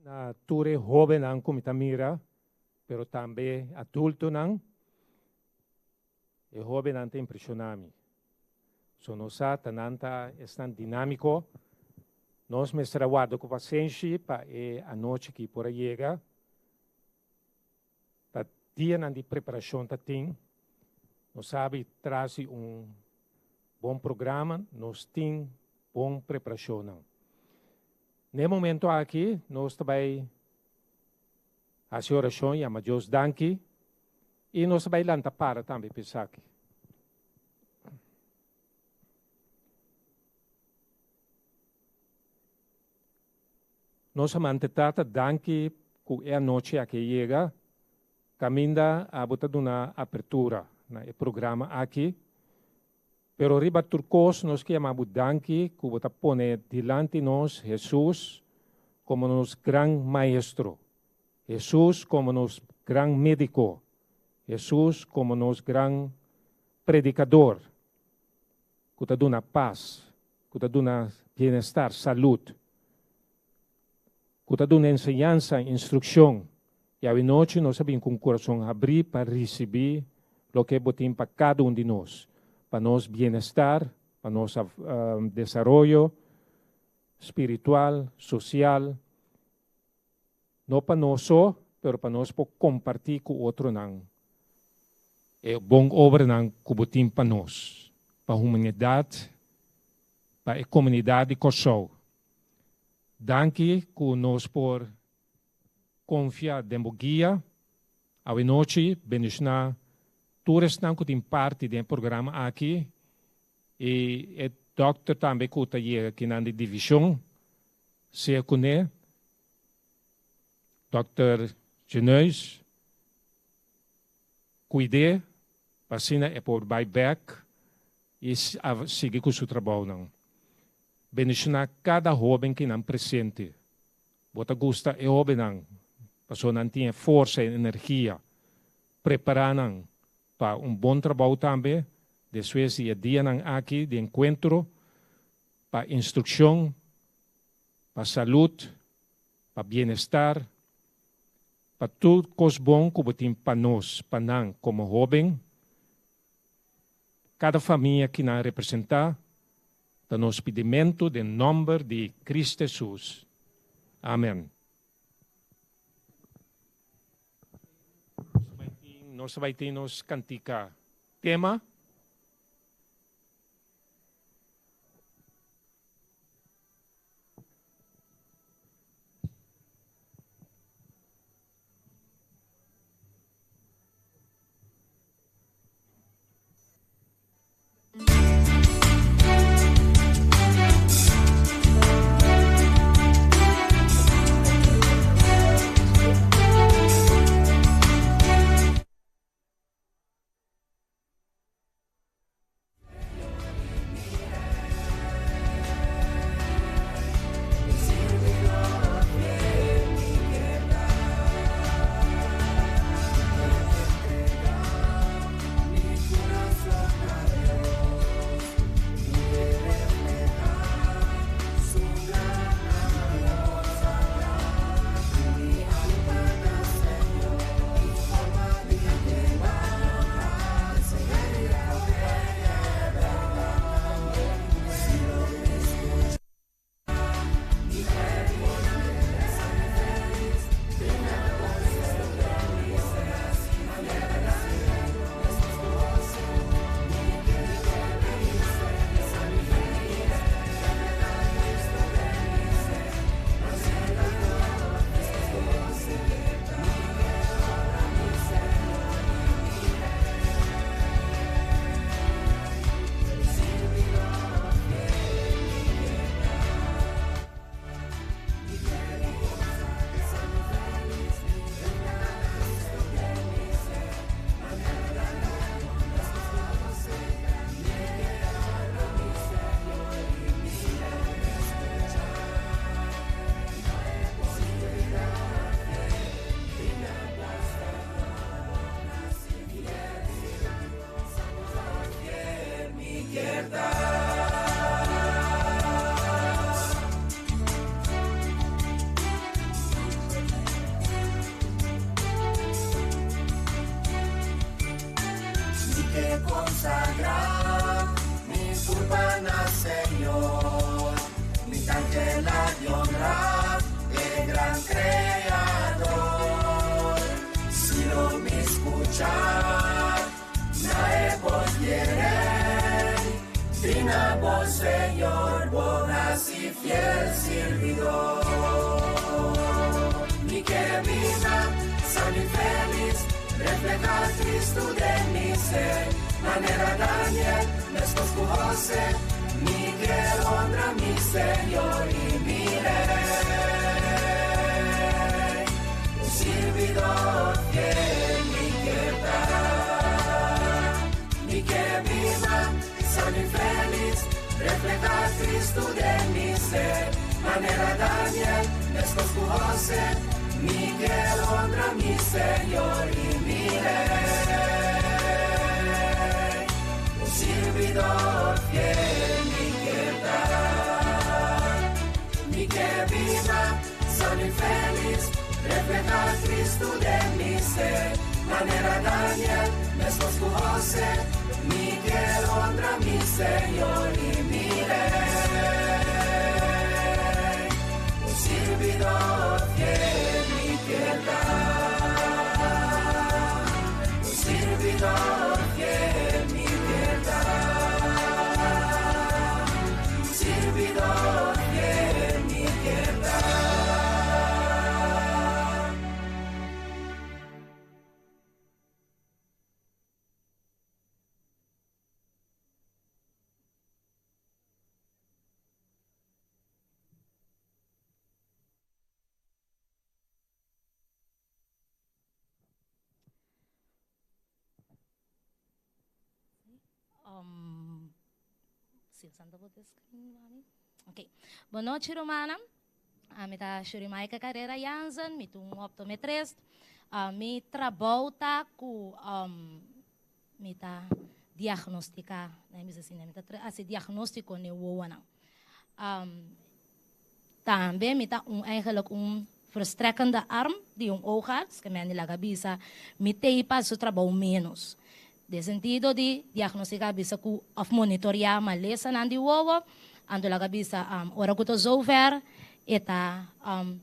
Na tur e hóbennan ku mi ta mira, pero tambe adultonan. E hóbennan ta impreshoná mi. So nos sa ta nan ta esnan dinámiko. Nos mester a warda ku pasenshi pa e anochi aki por a yega. Ta dianan di preparashon ta tin. Nos sabi tras di un bon programa nos tin bon preparashonnan. Na e momento aki nos ta bai hasi orashon, yama Dios danki i nos ta bai lanta para tambe pa esaki. Nos amante Tata, danki ku e anochi aki a yega, kaminda abo ta duna apertura na e programa aki. Pero riba tur kos nos ke yama bo danki ku bo ta pone dilanti nos Hesus komo nos gran Maestro, Hesus komo nos gran Médiko, Hesus komo nos gran Predikador ku ta duna pas, ku ta duna bienestar, salud, ku ta duna enseñansa, instrukshon. I awinochi nos a bin ku un kurason habrí pa risibí loke bo tin pa kada un di nos, pa nos bienestar, pa nos desaroyo spiritual, sosial, no pa nos so, pero pa nos por kompartí ku otronan e bon obranan ku bo tin pa nos, pa humanidat, pa e komunidat di Kòrsou. Danki ku nos por konfia den bo guia. Awenochi bendishoná tur esnan ku tin parti den e programa aki i e dòkter tambe ku ta yega kinan di divishon sea kuné, Dòkter Geneus. Kuid'é pa asina e por bai bèk i sigui ku su trabounan. Bendishoná kada hóben ki nan presente. Bo ta gusta e hóbennan pasobra nan tin e forsa i energia. Prepará nan pa un bon trabou tambe despues di e dianan aki di enkuentro, pa instrukshon, pa salud, pa bienestar, pa tur kos bon ku bo tin pa nos, pa nan komo hóben. Kada famia ki nan representá ta nos pidimentu den nòmber di Cristo Hesus. Amen. Nos ta bai tin nos kantika tema. Ok. Bon nochi, rumannan. Ami ta Shurimaika Carrera Jansen, mi ta un optometrist. Mi trabou ta ku mi ta diagnostiká, mi bisa asina, mi ta hasi diagnóstiko na e wowonan. Tambe mi ta un eigenlijk un verstrekkende arm di un oogarts, ke men di laga bisa mi tei pa su trabou menos. Den sentido di diagnostiká bisa ku òf monitoriá malesanan di wowo, anto laga bisa ora ku ta zover e ta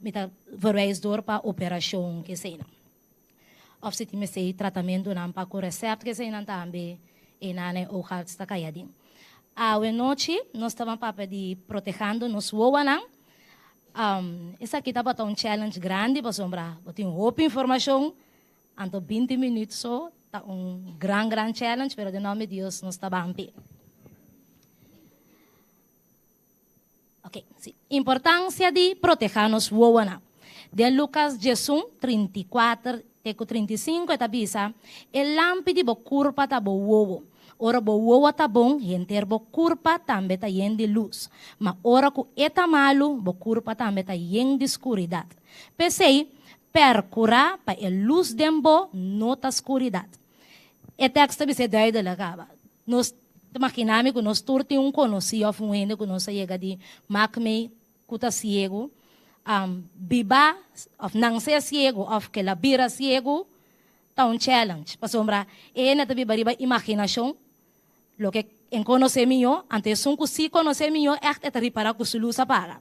mi ta verwijs door pa operashon keseinan. Òf si tin mester tratamentunan pa ku resèpt keseinan tambe einan e oogarts ta kai aden. Awe nochi nos ta ban papia di protehando nos wowonan. Esaki tabata un challenge grandi pasobra bo tin hopi informashon. Anto 20 minuut so ta un gran gran challenge, pero den nomber di Dios nos ta ban p'e. Ok, si. Importancia di proteha nos wowonan. Den Lucas 11, 34 te ku 35 e ta bisa, E lampi di bo kurpa ta bo wowo. Ora bo wowo ta bon, henter bo kurpa tambe ta yen di lus. Ma ora ku e ta malu, bo kurpa tambe ta yen di skuridat. P'esei, Percura pa e lus den bo no ta scuridad. E tekst ta bis'é duidelijk kaba. Nos ta magina mi ku nos tur tin un konosí òf un hende ku nos a yega di mak mei ku ta siegu. Biba òf nan sea siegu òf ke la bira siegu ta un challenge pasobra e hende ta biba riba imaginashon loke en konosé mihó, anto esun ku sí konosé mihó ègt e ta ripará ku su lus a paga.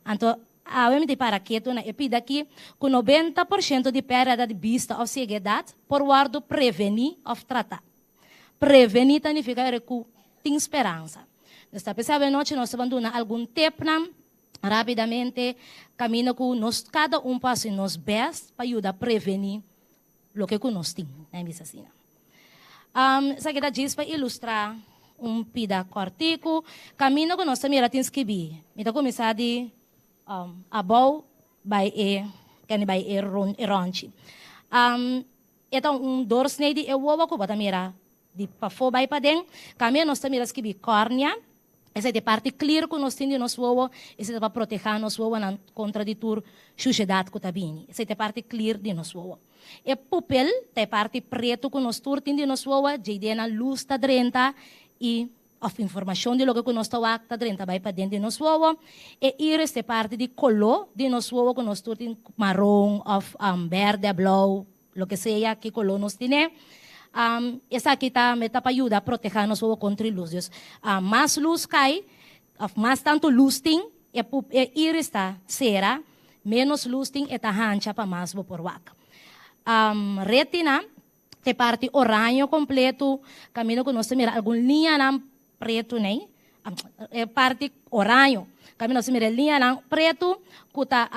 Anto Awe mi ta para ketu na e pida aki ku 90% di pèrdida di bista òf sieguedat por wòrdu prevení òf tratá. Prevení ta nifiká ere ku tin speransa. Nos ta pensa awe nochi nos ta ban duna algun tepnan rápidamente kaminda ku nos kada un por hasi nos bèst pa yuda prevení loke ku nos tin, nan bisa asina. Esaki ta djis pa ilustrá un pida kòrtiku. Kaminda ku nos ta mira tin skibí. Mi ta kuminsá di abou bai e kende bai e rònchi. E ta un doorsnee di e wowo ku bo ta mira di pafó bai paden. Kaminda nos ta mira skibí kòrnia. Esei ta e parti klir ku nos tin di nos wowo, esei ta pa protehá nos wowonan kontra di tur shushedat ku ta bini. Esei ta e parti klir di nos wowo. E pupil ta e parti pretu ku nos tur tin di nos wowo, djei den nan lus ta drenta i òf informashon di loke ku nos ta wak ta drenta bai paden di nos wowo. E iris ta e parti di koló di nos wowo ku nos tur tin maron òf bèrdè, blou. Loke sea ki koló nos tine, esaki ta meta pa yuda protehá nos wowo kontra e lus. Dus, mas lus kai, òf mas tantu lus tin, e e iris ta sera, ménos lus tin e ta hancha pa mas bo por wak. Retina ta e parti oraño kompletu, kaminda ku nos ta mira algun liñanan pretu nei, e parti oraño. Kaminda nos ta mira e liñanan pretu ku ta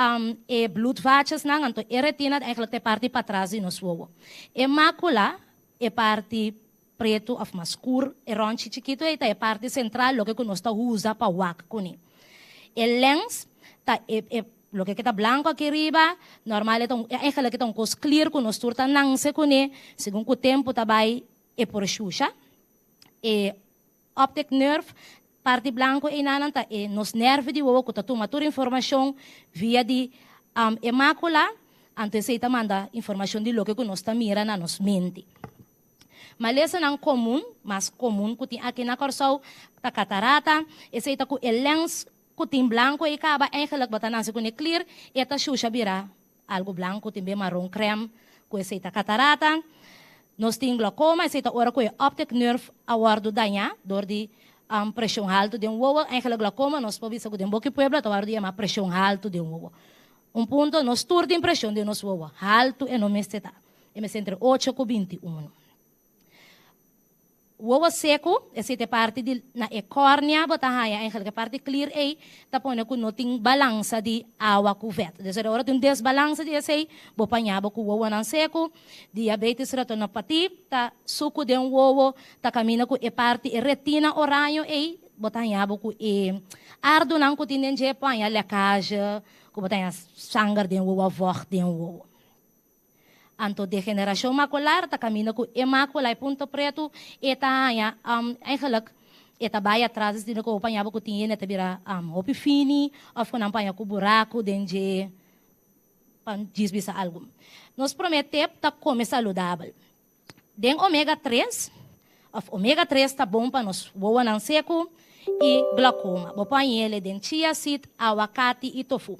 e bloedvaatjesnan, anto e retina ta eigenlijk ta e parti patras di nos wowo. E makula, e parti pretu òf mas skur, e ròntji chikitu ei ta e parti sentral, loke ku nos ta usa pa wak kuné. E lens ta e e loke ke ta blanku aki riba, normal e ta un eigenlijk e ta un kos klir ku nos tur ta nanse kuné, segun ku tempu ta bai e por shusha. E optic nerve, parti blanco einanan ta e nos nervio di wowo cu ta tuma tur informacion via di e macula, anto esey ta manda informacion di loke cu nos ta mira na nos mente. Malesanan comun, mas comun cu tin aki na Corsou ta catarata, esey ta cu e lens cu tin blanco ey caba eigenlijk bo ta nace cune clear, e ta shusha bira Algu blanku tin be maron krèm ku esei ta katarata. Nos tin glaucoma, esei ta ora ku e optic nerve a wòrdu dañá dor di preshon haltu den wowo. Eigenlijk glaucoma nos por bisa ku den boki pueblo ta wòrdu yamá preshon haltu den wowo. Un punto, nos tur tin preshon den nos wowo, haltu e no mester ta. E mester entre ocho ku 21. Wowo seku, esei ta e parti di na e kòrnia bo ta haña eigenlijk e parti klir ei ta pone ku no tin balansa di awa ku vèt. Dus ora tin un desbalansa di esei bo paña bo ku wowonan seku. Diabetes retinopati ta suku den wowo ta kaminda ku e parti e retina oraño ei bo ta haña bo ku e ardunan ku tin den dje por haña lekage ku bo ta haña sanger den wowo òf vògt den wowo. Anto degenerashon makular ta kaminda ku e makula, e punto pretu, e ta haña eigenlijk e ta bai atras di ku paña ku tin hende ta bira hopi fini òf ku nan paña ku buraku den dje pa djis bisa algu. Nos promé tep ta kome saludabel. Den omega 3, òf omega 3 ta bon pa nos wowonan seku i glaukoma. Bo por hañ'é den chia seed, awakati i tofu.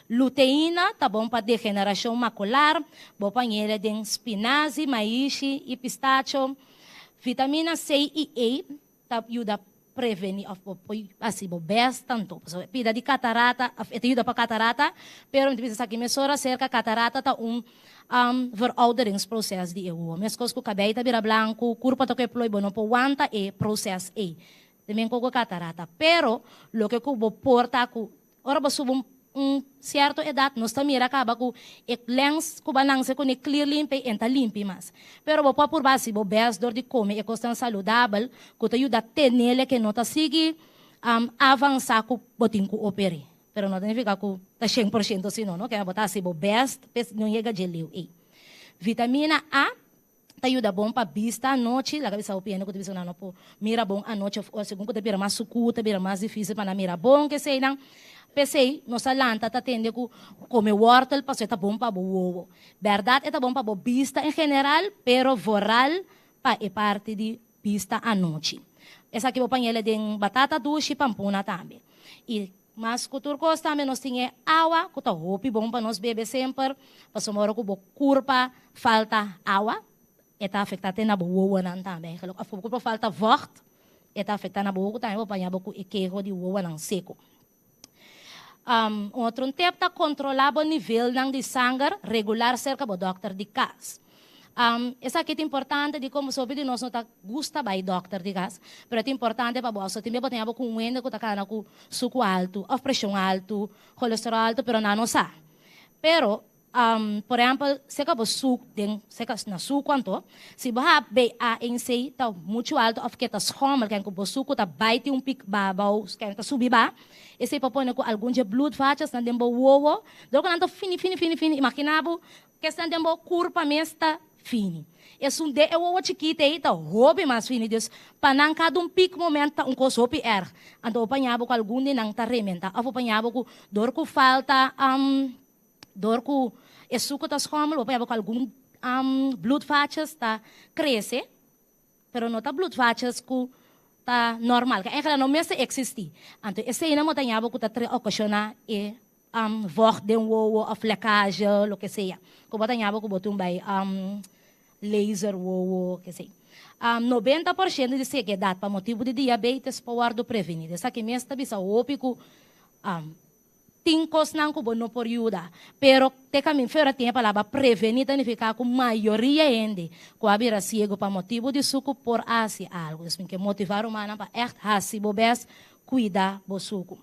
Luteína ta bon pa degenerashon makular, bo por hañ'é den spinazi, maishi i pistacho. Vitamina C i E ta yuda prevení òf asina bo best tantu. So, pida di katarata, e ta yuda pa katarata, pero mi bisa aki mesora serka katarata ta un verouderingsproces di e wowo. Meskos ku kabei ta bira blanku, kurpa ta kue ploi, bo no por wanta e proces ei. Tambe ku katarata. Pero loke ku bo por ta ku ora bo subi un sierto edat, nos ta mira kaba ku e lens ku bo a nase kuné clear limpi e ta limpi mas. Pero bo por purba hasi bo best dor di kome e kosnan saludabel ku ta yuda tene ku no ta sigui avansá ku bo tin ku operá. Pero no signifiká ku ta 100% sino, no? Ku bo ta hasi bo best, no yega dje leu ei. Vitamina A ta yuda bon pa bista anochi, laga bisa hopi hende ku ta bisa nan no por mira bon anochi òf segun ku ta bira mas sukú, ta bira mas difísil pa nan mira bon ke esei nan. P'esei nos a lanta ta tende ku kome wòrtel pasobra e ta bon pa bo wowo. Bèrdat e ta bon pa bo bista en general, pero vooral pa e parti di bista anochi. Esaki bo pañ'é den batata dushi, pampuna tambe. I mas ku tur kos tambe nos tin awa, ku ta hopi bon pa nos bebe semper, pasobra ora ku bo kurpa falta awa, e ta afektá te na bo wowonan tambe. Òf ku bo kurpa falta vocht, e ta afektá na bo wowo tambe, bo paña bo ku e keho di wowonan seku. Otro tep ta kontrolá bo nivelnan di sanger regular serka bo dòkter di kas. Esaki ta importante di komo hopi di nos no ta gusta bai dòkter di kas, pero ta importante pa bo. So tin bo tin ku un hende ku ta kana ku suku altu, òf preshon altu, kolesterol altu, pero nan no sa. Pero por ehèmpel, serka bo suku, den serka na suku anto, si bo HbA1c ta muchu altu òf ku ta schommel, ku bo suku ta bai tin un piek abou, ku ta subi ba, esei por pone ku algun di bloedvaatjes nan den bo wowo, dor ku nan ta fini, fini, fini, fini, imaginá bo, ku nan den bo kurpa mes ta fini. Esun den e wowo chikitu ei ta hopi mas fini, dus pa nan kada un piek moment ta un kos hopi erg. Anto bo paña bo ku algun di nan ta rementá, òf bo paña bo ku dor ku falta dor ku e suku ta schommel, bo paña bo ku algun bloedvaatjes ta krese, pero no ta bloedvaatjes ku ta normal, ku eigenlijk no mester eksistí. Anto esei nan bo ta haña bo ku ta okashoná e vocht den wowo òf lekkage, loke sea. Ku bo ta haña bo ku bo tin bai laser wowo, ke sei. 90% di sekedat pa motibu di diabetes por wòrdu prevení. Esaki mes ta bisa hopi ku tin kosnan ku bo no por yuda. Pero te kaminda fuera tin e palabra prevení ta nifiká ku mayoria hende ku a bira siegu pa motibu di suku por hasi algu. Dus mi ke motivá rumannan pa echt hasi bo best kuida bo suku.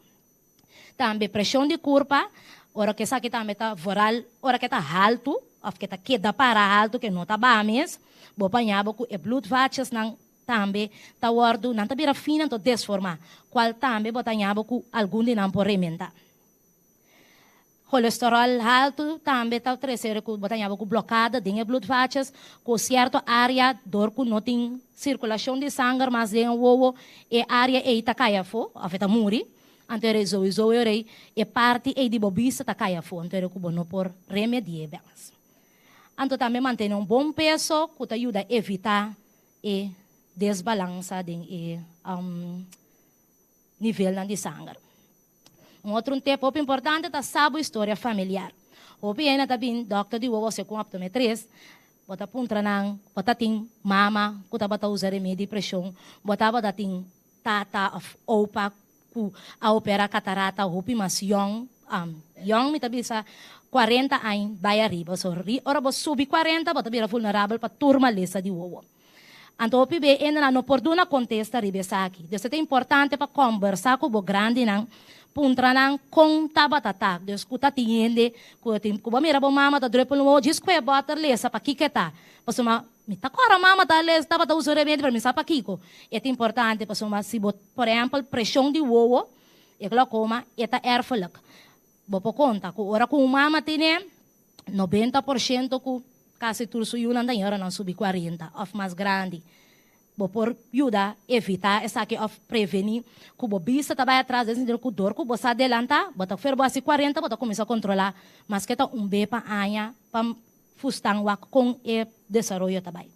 Tambe preshon di kurpa, ora ku esaki tambe ta vooral ora ku ta altu, òf ku ta keda para altu, ku no ta baha mes, bo paña bo ku e bloedvaatjes nan tambe ta wòrdu, nan ta bira fini anto desformá, kual tambe bo ta haña bo ku algun di nan por rementá. Kolesterol altu tambe ta trese ku bo ta haña bo ku blokada den e bloedvaatjes, ku sierto área dor ku no tin sirkulashon di sanger mas den wowo, e área ei ta kai afó, òf e ta muri. Anto sowieso e parti ei di bo bista ta kai afó, anto ku bo no por remediá mas. Anto tambe mantené un bon peso ku ta yuda evitá e desbalansa den e nivelnan di sanger. Un otro tep hopi importante ta sa bo historia familiar. Hopi hende ta bin dòkter di wowo ku optometrist, bo ta puntra nan, bo ta tin mama ku tabata usa remedi di preshon, bo tabata tin tata òf opa ku a operá katarata hopi mas yong, yong mi ta bisa 40 aña bai ariba. So, ora bo subi 40, bo ta bira vulnerabel pa tur malesa di wowo. Anto hopi be hende no por duna kontesta riba esaki. Dus ta importante pa kombersá ku bo grandinan, puntra nan kon tabata ta. Dus ku ta tin hende, ku tin ku bo mira bo mama ta druppel wowo, djis kue bòter lesa pa kiko e ta. Pasobra mi ta kòrda mama ta lesa tabata usa remedi, pero mi sa pa kiko. E ta importante pasobra si bo, por ehèmpel, preshon di wowo, e glaukoma, e ta erfelijk. Bo por konta ku ora ku un mama tene 90% ku. Kasi tur su yunan ta ora nan subi 40 òf mas grandi. Bo por yuda evitá esaki òf prevení ku bo bista ta bai atras den sentido ku dor ku bo sa adelantá, bo ta fer bo hasi 40 bo ta kuminsá kontrolá maske ta un be pa aña pa fustan wak kon e desaroyo ta bai.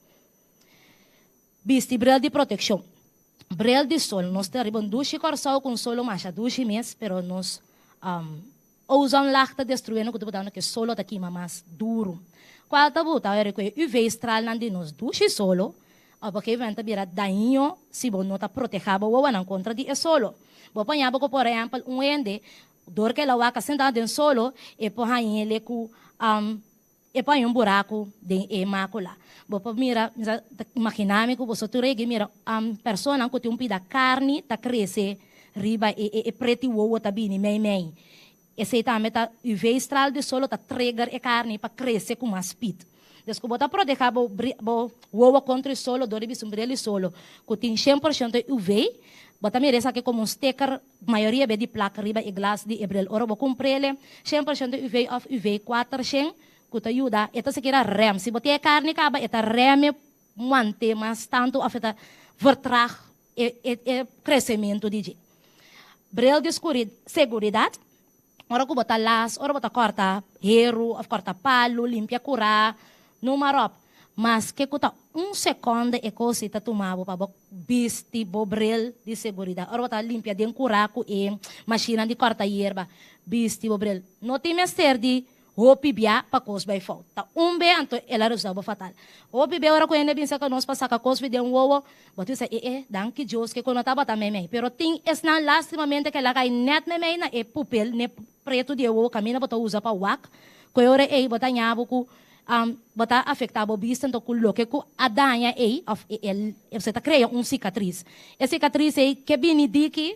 Bisti bril di protekshon. Bril di sol. Nos ta riba un dushi Kòrsou ku un solo masha dushi mes, pero nos ozonlaag ta destruyendo ku ta botando ku e solo ta kima mas duru. Kual ta buta ora ku e UV-stralnan di nos dushi solo op un gegeven moment ta bira daño si bo no ta protehá bo wowonan kontra di e solo. Bo por haña bo ku por ehèmpel un hende dor ku el a wak asentá den solo e por hañ'el ku E por haña un buraku den e mákula. Bo por mira, mi sa ta imaginá mi ku boso tur a yega mira personanan ku tin un pida karni ta krese riba e e e preti wowo ta bini mei mei. Esei tambe ta UV-straal di solo ta trigger e karni pa krese ku mas speed. Des ku bo ta protehá bo bo wowo kontra e solo dor di bisti un bril di solo ku tin 100% UV, bo ta mira esaki komo un sticker Mayoria be di plak riba e glas di e bril ora bo kumpr'ele, 100% UV òf UV 400, ku ta yuda, e ta sikiera rèm. Si bo tin e karni kaba, e ta rèm e mant'é mas tantu òf e ta vertraag e e kresementu di dje. Bril di seguridat, ora ku bo ta las, ora bo ta kòrta heru òf kòrta palu, limpia kurá, numa ròp. Maske ku ta un sekònde e kos ei ta tuma bo pa bo bisti bo bril di seguridat. Ora bo ta limpia den kurá ku e mashinnan di kòrta yerba, bisti bo bril. No tin mester di hopi bia pa kos bai fout. Ta un be anto el a resulta bo fatal. Hopi be ora ku hende bin saka nos pa saka kos fi den wowo, bo ta bisa, e e, danki Dios ke ku no tabata meimei. Pero tin esnan lastimamente ke laga ai nèt meimei na e pupil, n'e pretu di e wowo kaminda bo ta usa pa wak, ku e ora ei bo ta ña bo ku Bo ta afektá bo bista anto ku loke ku a daña ei òf e e ta krea un sikatris. E sikatris ei ke bini diki,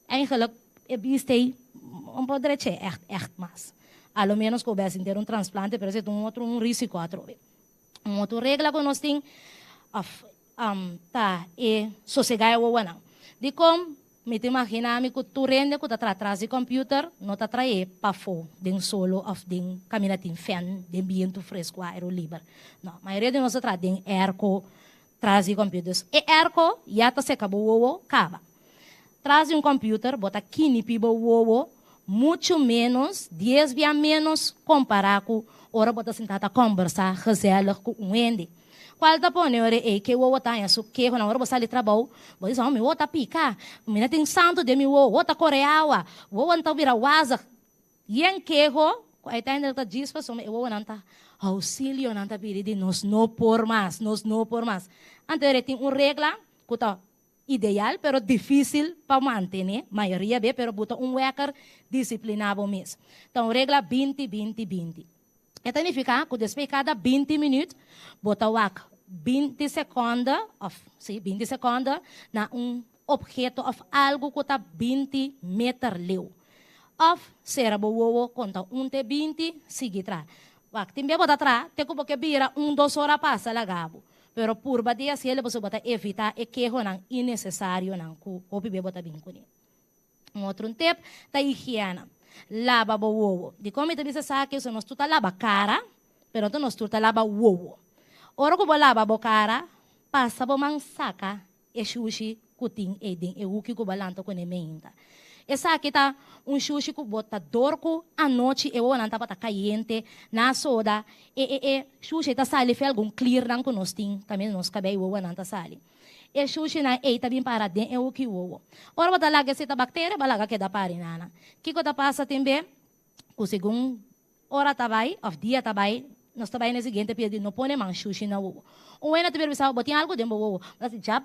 eigenlik e bista ei no por drech'é ègt ègt mas. A lo ménos ku bo bes henter un transplante pero esei ta un otro un risiko atrobe. Un otro regla ku nos tin òf ta e sosegá e wowonan. Dikon? Mi ta imaginá mi ku tur hende ku ta traha tras di kòmpiuter no ta traé pafó den solo òf den kaminda tin fèn, den bientu fresku, airu liber. No, mayoria di nos ta traha den èrko tras di kòmpiuter. Dus e èrko ya ta seka bo wowo kaba. Tras di un kòmpiuter bo ta kinipí bo wowo muchu ménos, dies bia ménos kompará ku ora bo ta sintá ta kòmbersá gezellig ku un hende. Cual ta pone ora ei ke wowo ta haña su kehonan ora bo sali trabou, bo bisa, oh mi wowo ta pica, mi na tin santo den mi wowo, wowo ta kore awa, wowo ta bira wazig. Yen keho cu uiteindelijk ta djis pasobra e wowonan ta auxilio nan ta pidi di nos no por mas, nos no por mas. Anto ora ei tin un regla cu ta ideal pero dificil pa mantene, mayoria be, pero bo ta un wekker disciplina bo mes. Ta un regla 20, 20, 20. E ta nifiká ku despues di kada 20 minüt bo ta wak 20 sekònde òf sí 20 sekònde na un opheto òf algu ku ta 20 meter leu. Òf sera bo wowo konta un te 20 sigui traha. Wak tin bia bo ta traha te ku bo ke bira un dos ora pasa laga bo. Pero purba di hasiel pasobra bo ta evitá e kehonan innesesarionan ku hopi bia bo ta bin kuné. Un otro un tip ta higiena. Laba bo wowo. Dikon mi ta bisa esaki? Pasobra nos tur ta laba kara, pero no ta nos tur ta laba wowo. Ora ku bo laba bo kara, pasa bo man saka e shushi ku tin ei den e huki ku bo a lanta kuné meinta. Esaki ta un shushi ku bo ta dor ku anochi e wowonan tabata kayente na soda. E e e shushi ei ta sali fe algun klirnan ku nos tin kaminda nos kabei wowonan ta sali. E shushinan ei ta bin para den e hoki wowo. Ora bo ta laga esei ta bakteria, bo a laga keda pari nana. Kiko ta pasa tin be? Ku segun ora ta bai òf dia ta bai, nos ta bai na e siguiente pia di no pone man shushi na wowo. Un wena ta bira bisa bo, bo tin algu den bo wowo. Bo ta si, Jap,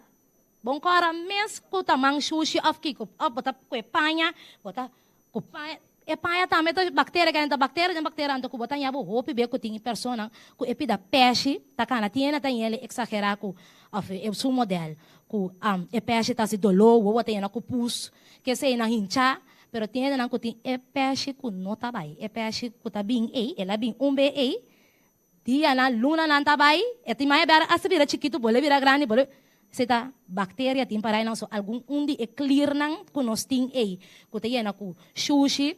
bon kòra mes ku ta man shushi òf kiko. Òf bo ta ku e paña, bo ta Ku paña, e paña tambe ta bakteria, kende ta bakteria den bakteria, anto ku bo ta ña bo hopi be ku tin e personan ku e pida peshi ta kana tin hende ta ñele eksagera ku of e su model ku e peshi ta hasi doló, wowo ta yena ku pus, kesei nan hinchá, pero tin hendenan ku tin e peshi ku no ta bai, e peshi ku ta bin ei, el a bin un be ei, Dianan, lunanan ta bai, e tin maya bera hasta bira chikitu, bole bira grandi, bole, esei ta bacteria tin para einan. So algun un di e kliernan ku nos tin ei, ku ta yena ku shushi,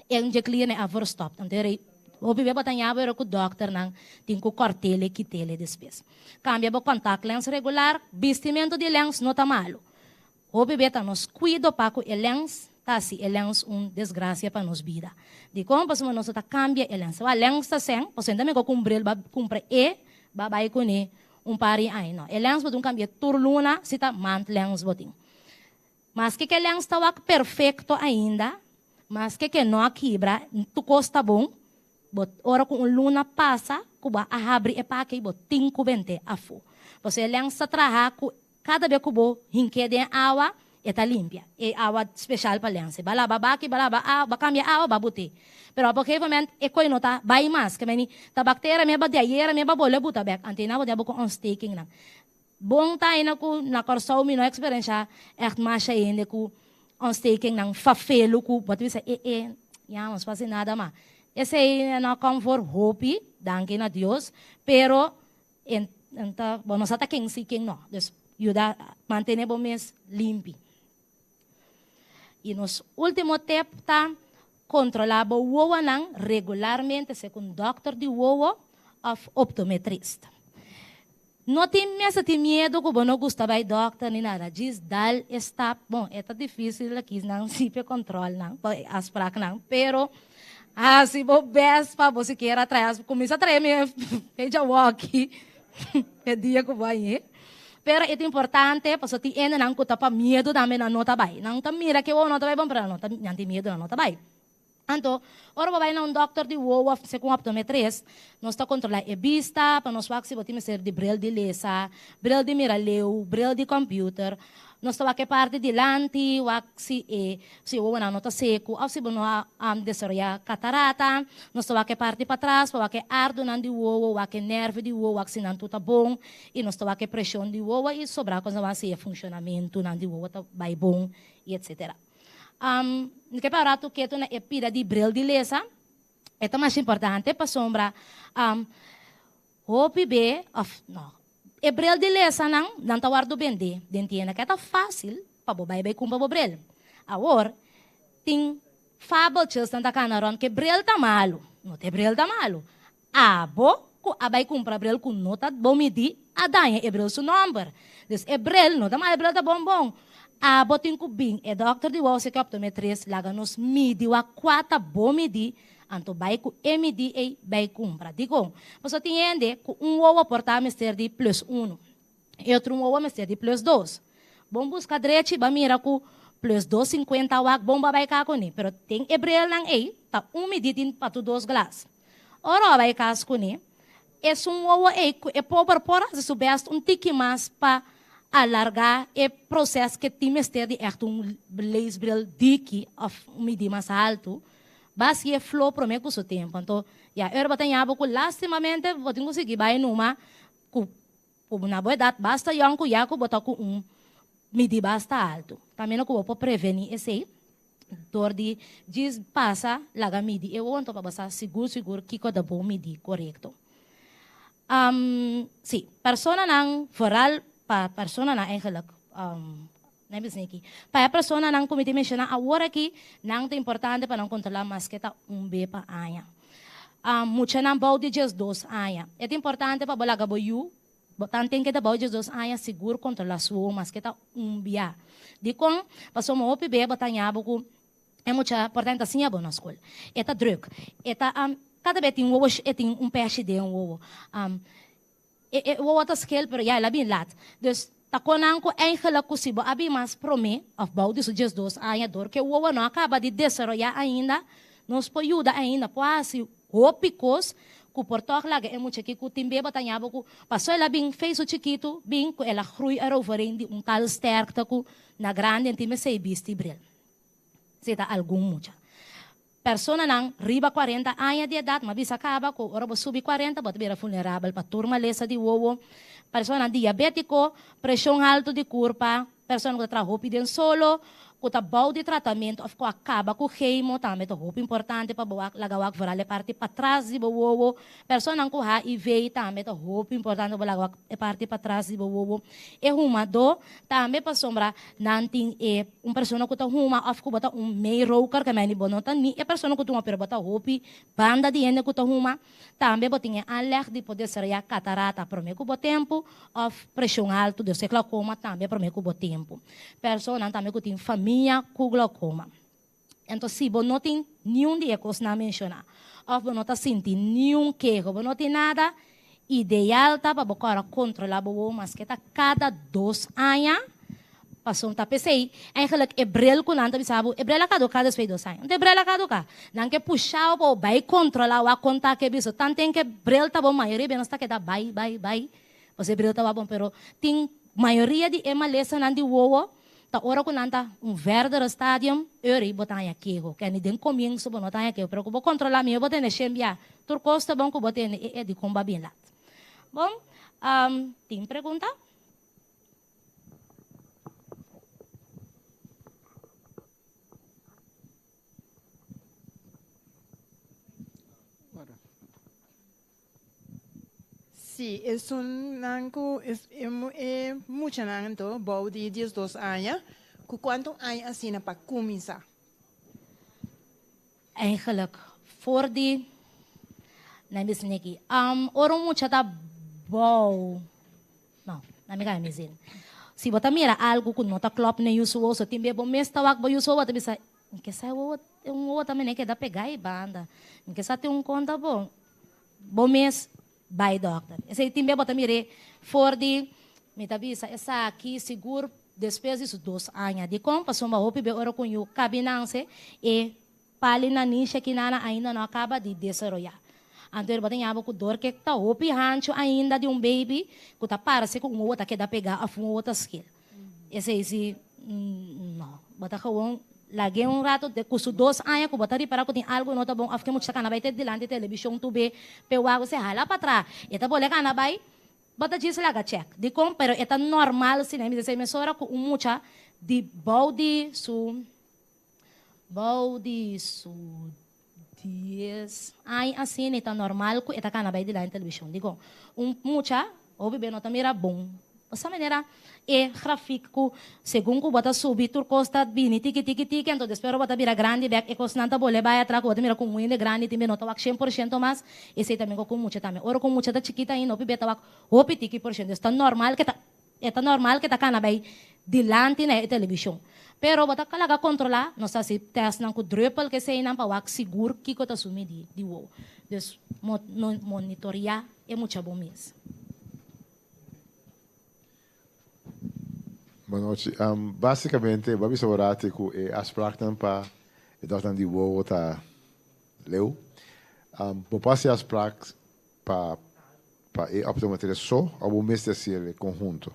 e un dje kliernan a verstopt. Anto e rei Hopi be bo ta ña pero ku dokternan tin ku kòrt'é kit'é despues. Kambia bo contact lens regular, bistimentu di lens no ta malu. Hopi be ta nos kuido pa ku e lens ta hasi e lens un desgrasia pa nos bida. Dikon? Pasobra nos no ta kambia e lens. Wak lens ta sen, pasobra enta mi ku un bril ba kumpra e ba bai kuné un par di aña. No, e lens bo tin kambia tur luna si ta maand lens bo tin. Maske ku e lens ta wak perfekto ainda, maske ku e no a kibra, tur kos ta bon, bo ora ku un luna pasa, ku bo a habri e paki, bo tin ku bent'é afó. Pasobra e lens ta traha ku kada bes ku bo hink'é den awa, e ta limpia. E awa spesial pa lens. Bo a laba baki, bo a laba awa, bo a kambia awa, bo a bot'é. Pero op een gegeven moment e koi no ta bai mas. Ke meni ta bakteria meba di ayera meba bolbe buta bèk. Anto ei nan bo tin ku ontsteking nan. Bon ta aina ku na Kòrsou mi no a eksperenshá ègt masha hende ku ontsteking nan fafelu ku bo ta bisa e e ya nos fasi nada mas. Esei no a kòm for hopi, danki na Dios, pero en ta bo no sa ta ken si ken no. Dus yuda mantené bo mes limpi. I nos último tep ta kontrolá bo wowonan regularmente segun dòkter di wowo òf optometrist. No tin mester tin miedu ku bo no gusta bai dòkter ni nada. Djis dal e stap. Bon, e ta difísil aki nan si p'e kòntròlnan, pa e afspraknan, pero hasi bo bèst pa bo sikiera trae. Kuminsá trae mi fecha wòki e dia ku bo a yé. Pero e ta importante pasobra tin hendenan ku ta pa miedu tambe nan no ta bai. Nan ta mira ke wowo no ta bai bon, pero nan no ta, nan tin miedu nan no ta bai. Anto, ora bo bai na un dòkter di wowo òf segun optometrist, nos ta kontrolá e bista pa nos wak si bo tin mester di bril di lesa, bril di mira leu, bril di kòmpiuter. Nos ta wak e parti dilanti, wak si e si e wowonan no ta seku òf si bo no a desaroyá katarata. Nos ta wak e parti patras pa wak e ardunan di wowo, wak e nèrvio di wowo, wak si nan tur ta bon. I nos ta wak e preshon di wowo i sobrá kos nan wak si e funshonamentunan di wowo ta bai bon i etsetera. Mi ke para ratu ketu na e pida di bril di lesa. E ta mas importante pasobra hopi be of no e bril di lesanan nan ta wòrdu bendé den tienda ke ta fásil pa bo bai bai kumpra bo bril. Awor tin fabeltjes nan ta kana rònt ke bril ta malu. No ta e bril ta malu. Abo ku a bai kumpra bril ku no ta bon midí a daña e bril su nòmber. Dus e bril no ta mal, e bril ta bon bon. Abo tin ku bin e dòkter di wou seki optometrist laga nos midi wak kua ta bon midí, anto bai ku e midí ei bai kumpra. Dikon? Pasobra tin hende ku un wowo por ta mester di plus unu, e otro un wowo mester di plus dos. Bon buska drechi ba mira ku plus dos sinkuenta wak bon ba bai ka kuné, pero den e brilnan ei ta un midí tin pa tur dos glas. Ora a bai kas kuné, esun wowo ei ku e pober por hasi su bèst un tiki mas pa alargá e proses ke tin mester di ègt un leesbril diki òf un midí mas haltu, ba hasi e flo promé ku su tempu. Anto, ya, ora bo ta ña bo ku lastimamente bo tin ku sigui bai numa ku na bo edat basta yòn ku ya ku bo ta ku un midí basta haltu. Tambe ku bo por prevení esei. Dor di djis pasa laga midi e wowo anto pa bo sa sigur sigur kiko ta bo midi korekto. Si, personanan, vooral pa personanan eigenlijk, na bisa aki, pa e personanan ku mi ta menshoná awor aki, nan ta importante pa nan kontrolá maske ta un be pa aña. Muchanan bou di 12 aña, e ta importante pa bo laga bo yu. Bo tan ten keda bou 12 aña sigur kontrolá su wowo maske ta un bia. Dikon? Pasobra hopi be bo ta haña bo ku e mucha por ta ta siña bo na skol. E ta drùk. E ta kada be tin wowo e tin un pèshi den wowo. E e wowo ta skel pero ya el a bin lat. Dus ta kon nan ku eigenlijk ku si bo a bin mas promé òf bou di su 12 aña dor ku e wowo no a kaba di desaroyá ainda nos por yuda ainda por hasi Hopi kos ku por tòg laga e mucha ki ku tin beba ta ña bo ku pasó el a bin fei su chikitu bin ku el a groei eroverheen di un tal sterkte ku na grandi en tin mesei bisti bril. Si ta algun mucha. Personanan riba 40 aña di edat m'a bisa kaba ku ora bo subi 40 bo ta bira vulnerabel pa tur malesa di wowo. Personanan diabetiko, preshon haltu di kurpa, persona ku ta traha hopi den solo. Ku ta bou di tratamentu òf ku a kaba ku chemo tambe ta hopi importante pa bo wak laga wak vooral e parti patras di bo wowo. Personanan ku HIV tambe ta hopi importante pa bo laga wak e parti patras di bo wowo. E humadó tambe pasobra nan tin e un persona ku ta huma òf ku bo ta un meiroker ke meni bo no ta ni e persona ku ta huma pero bo ta hopi banda di hende ku ta huma. Tambe bo tin e aanleg di por desaroyá katarata promé ku bo tempu òf preshon haltu, dus e glaukoma tambe promé ku bo tempu. Personanan tambe ku tin famia ku glaukoma. Enton si bo no tin niun di e kosnan menshoná òf bo no ta sinti niun keho, bo no tin nada, ideal ta pa bo kòrda kontrolá bo wowo maske ta kada dos aña. Pasobra ta p'esei, eigenlijk e bril ku nan ta bisa bo, e bril a kaduká despues di dos aña. Anto e bril a kaduká. Nan ke pusha bo pa bo bai kontrolá wak kon ta ke bisa. Tanten ke bril ta bon, mayoria bia nos ta keda bai, bai, bai. Pasobra e bril ta wak bon. Pero tin mayoria di e malesanan di wowo ta ora ku nan ta un verdere stadium, eri bo ta haña keho. Kende den komienso bo no ta haña keho. Pero ku bo kontrolá mihó bo tene shen bia. Tur kos ta bon ku bo tene e e dikon bo a bin lat. Bon, tin pregunta? Sí, esunnan ku e muchanan anto bou di diesdos aña, ku kuantu aña asina pa kuminsá? Eigenlijk for di na mi sneki. Ora un mucha ta bou, no, na mi kaba mi zin. Si bo ta mira algu ku no ta klòp na yu su wowo, so tin bia bo mes ta wak bo yu su wowo, bo ta bisa, mi ke sa e wowo, un wowo ta mene keda pegá ei banda. Mi ke sa tin un konta bo. Bo mes bai dòkter. Esei tin bia bo ta mir'é for di, mi ta bisa esaki sigur despues di su dos aña. Dikon? Pasobra hopi bia ora ku yu kabi nanse, e pali na nisha kinana ainda no a kaba di desaroyá. Anto bo ta ñaba ku dor ke ta hopi hanchu ainda di un baby ku ta parse ku un wowo ta keda pegá òf un wowo ta skel. Esei si no. Bo ta gewoon lag'é un rato ku su dos aña ku bo ta ripará ku tin algu no ta bon òf ke mucha ta kana bai te dilanti televishon tur be p'e wak esei hala p'atrá. E ta bole kana bai, bo ta djis laga chèk. Dikon? Pero e ta normal si nan bisa esei mesora ku un mucha di bou di su bou di su dies aña asina e ta normal ku e ta kana bai dilanti televishon. Dikon? Un mucha hopi be no ta mira bon. Esa manera e grafik ku segun ku bo ta subi tur kos ta bini tiki tiki tiki anto despues ora bo ta bira grandi bek e kosnan ta bole bai atras ku bo ta mira ku un hende grandi tin be no ta wak shen por shento mas. Esei ta mihó ku un mucha tambe. Ora ku un mucha ta chikita ainda hopi be ta wak hopi tiki por shento. Es ta normal ke ta E ta normal ke ta kana bai dilanti na e televishon. Pero bo ta laga kontrolá, nos ta hasi tèstnan ku drùpel ke eseinan pa wak sigur kiko ta sumi di di wou. Dus monitoriá e mucha bo mes. Bonochi. Básikamente bo a bisa bo rati ku e afspraknan pa e dòkternan di wowo ta leu. Bo por hasi afsprak pa Pa e optometrista so of bo mester hasiel e konhunto?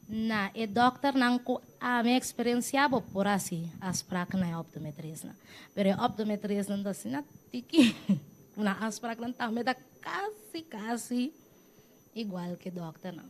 Na e dòkternan ku ami a eksperensiá bo por hasi afsprak na e optometristnan. Pero e optometristnan ta asina tiki ku nan afspraknan tambe ta kasi kasi igual ku e dòkternan.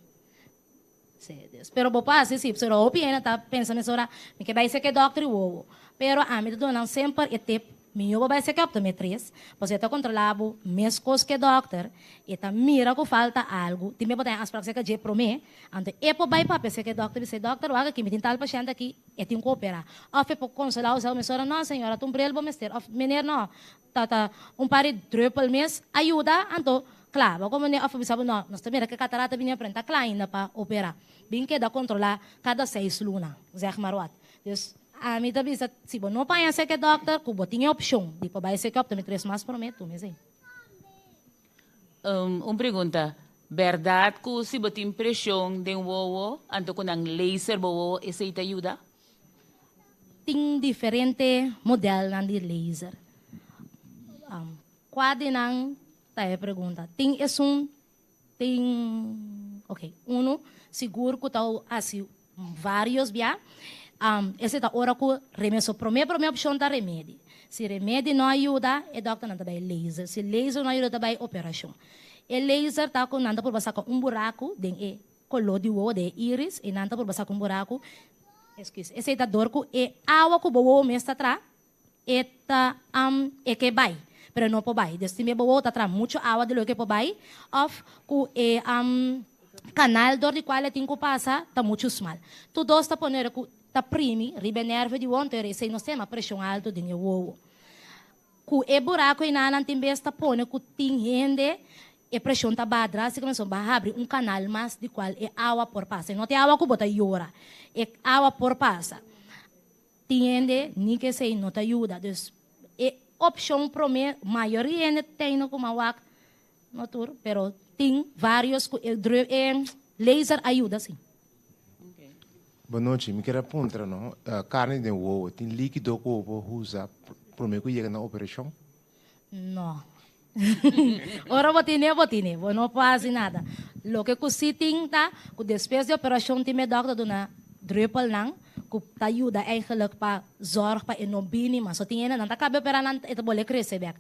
Sí, dus. Pero bo por hasi si, pero hopi hende ta pensa mesora, mi ke bai seke dòkter i wowo. Pero ami ta duna nan semper e tip, mihó bo bai seke optometrist, pasobra e ta kontrolá bo meskos ku e dòkter, e ta mira ku falta algu, tin bia bo ta haña afsprak seka dje promé, anto e por bai papia seke e dòkter, bisa e dòkter, wak aki mi tin tal pashènt aki, e tin ku operá. Òf e por konsolá bo, bisa mesora, no señora, ta un bril bo mester, òf meneer no, Ta ta un par di druppel mes a yuda, anto kla, bo komo of a bisa bo no, nos ta mira ke katarata bini aprende, ta kla ainda pa opera. Bin keda kontrola kada seis luna, zeg maar wat. Dus ami ta bisa si bo no paña seke dokter ku bo tin e opshon di por bai seke optometrist mas prome, tuma esei. Un pregunta, Berdad ku si bo tin preshon den wowo anto ku nan laser bo wowo esei ta yuda? Tin diferente modelnan di laser. Kua di nan ta e pregunta. Tin esun tin ok unu sigur ku ta hasi varios bia. Esei ta ora ku remedi so prome prome opshon ta remedi. Si remedi no a yuda e dòkternan ta bai laser. Si laser no a yuda ta bai operashon. E laser ta ku nan ta purba saka un buraku den e koló di wowo den e iris i nan ta purba saka un buraku. Excuse. Esei ta dor ku e awa ku bo wowo mes ta tra, e ta um, e ke bai, pero e no por bai. Dus tin bia bo wowo ta tra mucho awa di loke por bai, of ku e um, kanal dor di kual e tin ku pasa ta muchu smal. Tur dos ta pone ku ta primi riba e nervio di wowo, anto esei nos ta yama preshon altu den e wowo. Ku e buraku einanan tin bes ta pone ku tin hende e preshon ta baha drásticamente, so ba habri un kanal mas di kual e awa por pasa. E no ta e awa ku bo ta yora, e awa por pasa. Tin hende ni ku esei no ta yuda. Dus e opshon promé mayoria hende tei no kuma wak, no tur, pero tin vários ku e e laser a yuda si. Bon nochi, mi kier a puntra no, carni den wowo tin likido cu bo por usa prome cu yega na operacion? No. Ora bo tine, bo tine. Bo no por haci nada. Loke cu si tin ta cu despues di operacion tin e dokter duna druppelnan cu ta yuda eigenlijk pa zorg pa e no bini mas. So tin hende nan ta caba opera nan e ta bole crece bek.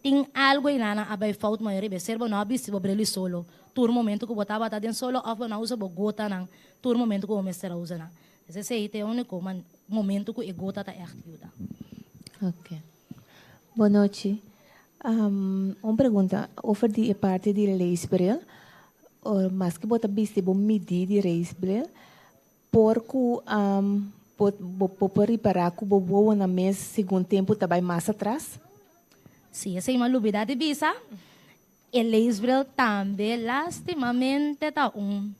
Tin algo einan a bay fout mayoria bes ser bo no a bisti bo bril di solo tur momento cu bo tabata den solo of bo no a usa bo gotanan tur momento cu bo mester a usa nan. Es esey ta e unico momento cu e gota ta echt yuda. Ok. Bon nochi. Un pregunta over di e parti di leesbril. Maske bo ta bisti bo midi di leesbril, por cu bo bo por ripara cu bo wowonan mes segun tempo ta bay mas atras? Si, esey mi a lubida di bisa. E leesbril tambe lastimamente ta un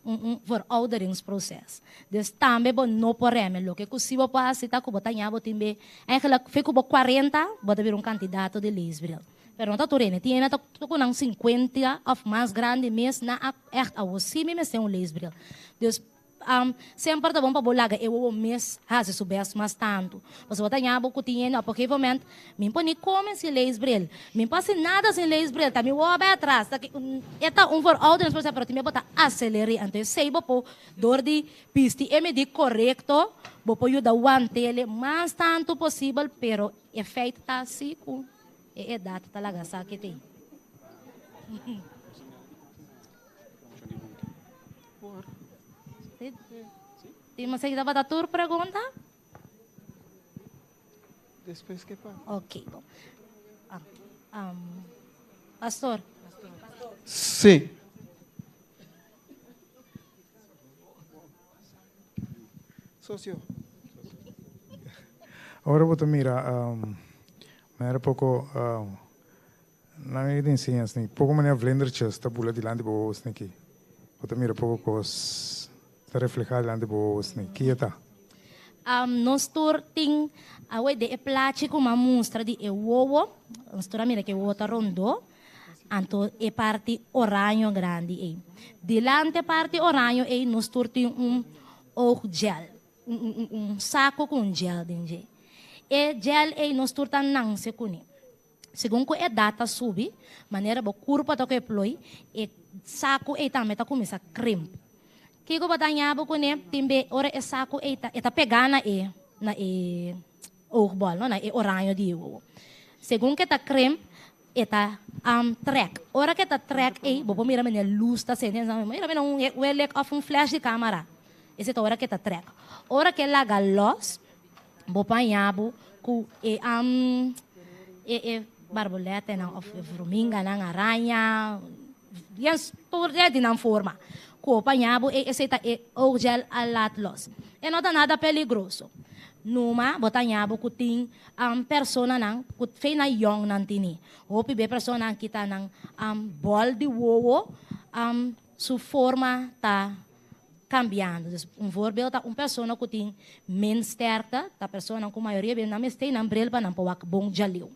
un un verouderingsproces. Dus tambe bo no por reme. Loke cu si bo por haci ta cu bo ta ña bo tin be eigenlijk fe cu bo cuarenta bo ta bira un candidato di leesbril. Pero no ta tur hende. Tin hende ta cu nan cincuenta of mas grandi mes nan a echt awo si mi mester un leesbril. Dus Semper ta bon pa bo laga e wowo mes hasi su best mas tantu. Pasobra bo ta ña bo ku tin hende op un gegeven moment mi por ni kome sin leesbril, mi por hasi nada sin leesbril, ta mi wowo bai atras, ta e ta un verouderingsproces pero tin bia bo ta aseler'é. Anto esei bo por dor di bisti e midí korekto bo por yuda want'el mas tantu posibel pero e feit ta si ku e edat ta laga sa ke tin. Tin mas aki tabata tur pregunta? Despues ke pa. Ok, bon. Pastor. Sí. Socio. Ora bo ta mira, manera poko Nan e ta enseña asina. Poko manera vlindertjes ta bula dilanti bo wowo asina aki. Bo ta mira poko kos ta reflehá dilanti bo wowo asina. Ki e ta? Nos tur tin awe den e plachi ku m'a mustra di e wowo, nos tur a mira ku e wowo ta rondó, anto e parti oraño grandi ei. Dilanti e parti oraño ei nos tur tin un ooggel, un sako ku un gel den dje. E gel ei nos tur ta nanse kuné. Segun ku edat ta subi, manera bo kurpa ta ku e ploi, e saku ei tambe ta kuminsá krimp. Kiko bo ta haña bo kuné? Tin be ora e saku ei ta e ta pegá na e na e oogbol, no, na e oraño di e wowo. Segun ku e ta krimp, e ta trèk. Ora ku e ta trèk ei, bo por mira manera lus ta sende, mira manera un welek òf un flash di kámara. Esei ta ora ku e ta trèk. Ora ku e laga lòs, Bo paña bo ku e e e barboletenan of e vruminganan, araña, yes tur di nan forma. Ku bo paña bo e esei ta e ooggel a laat los. E no ta nada peligroso. Numa bo ta ña bo ku tin personanan ku fe na yong nan tini. Hopi be personanan kita nan bol di wowo su forma ta cambiando. Dus un voorbeeld ta un persona cu tin min sterkte, ta personanan cu mayoria bes nan mester nan bril pa nan por wak bon djaliu.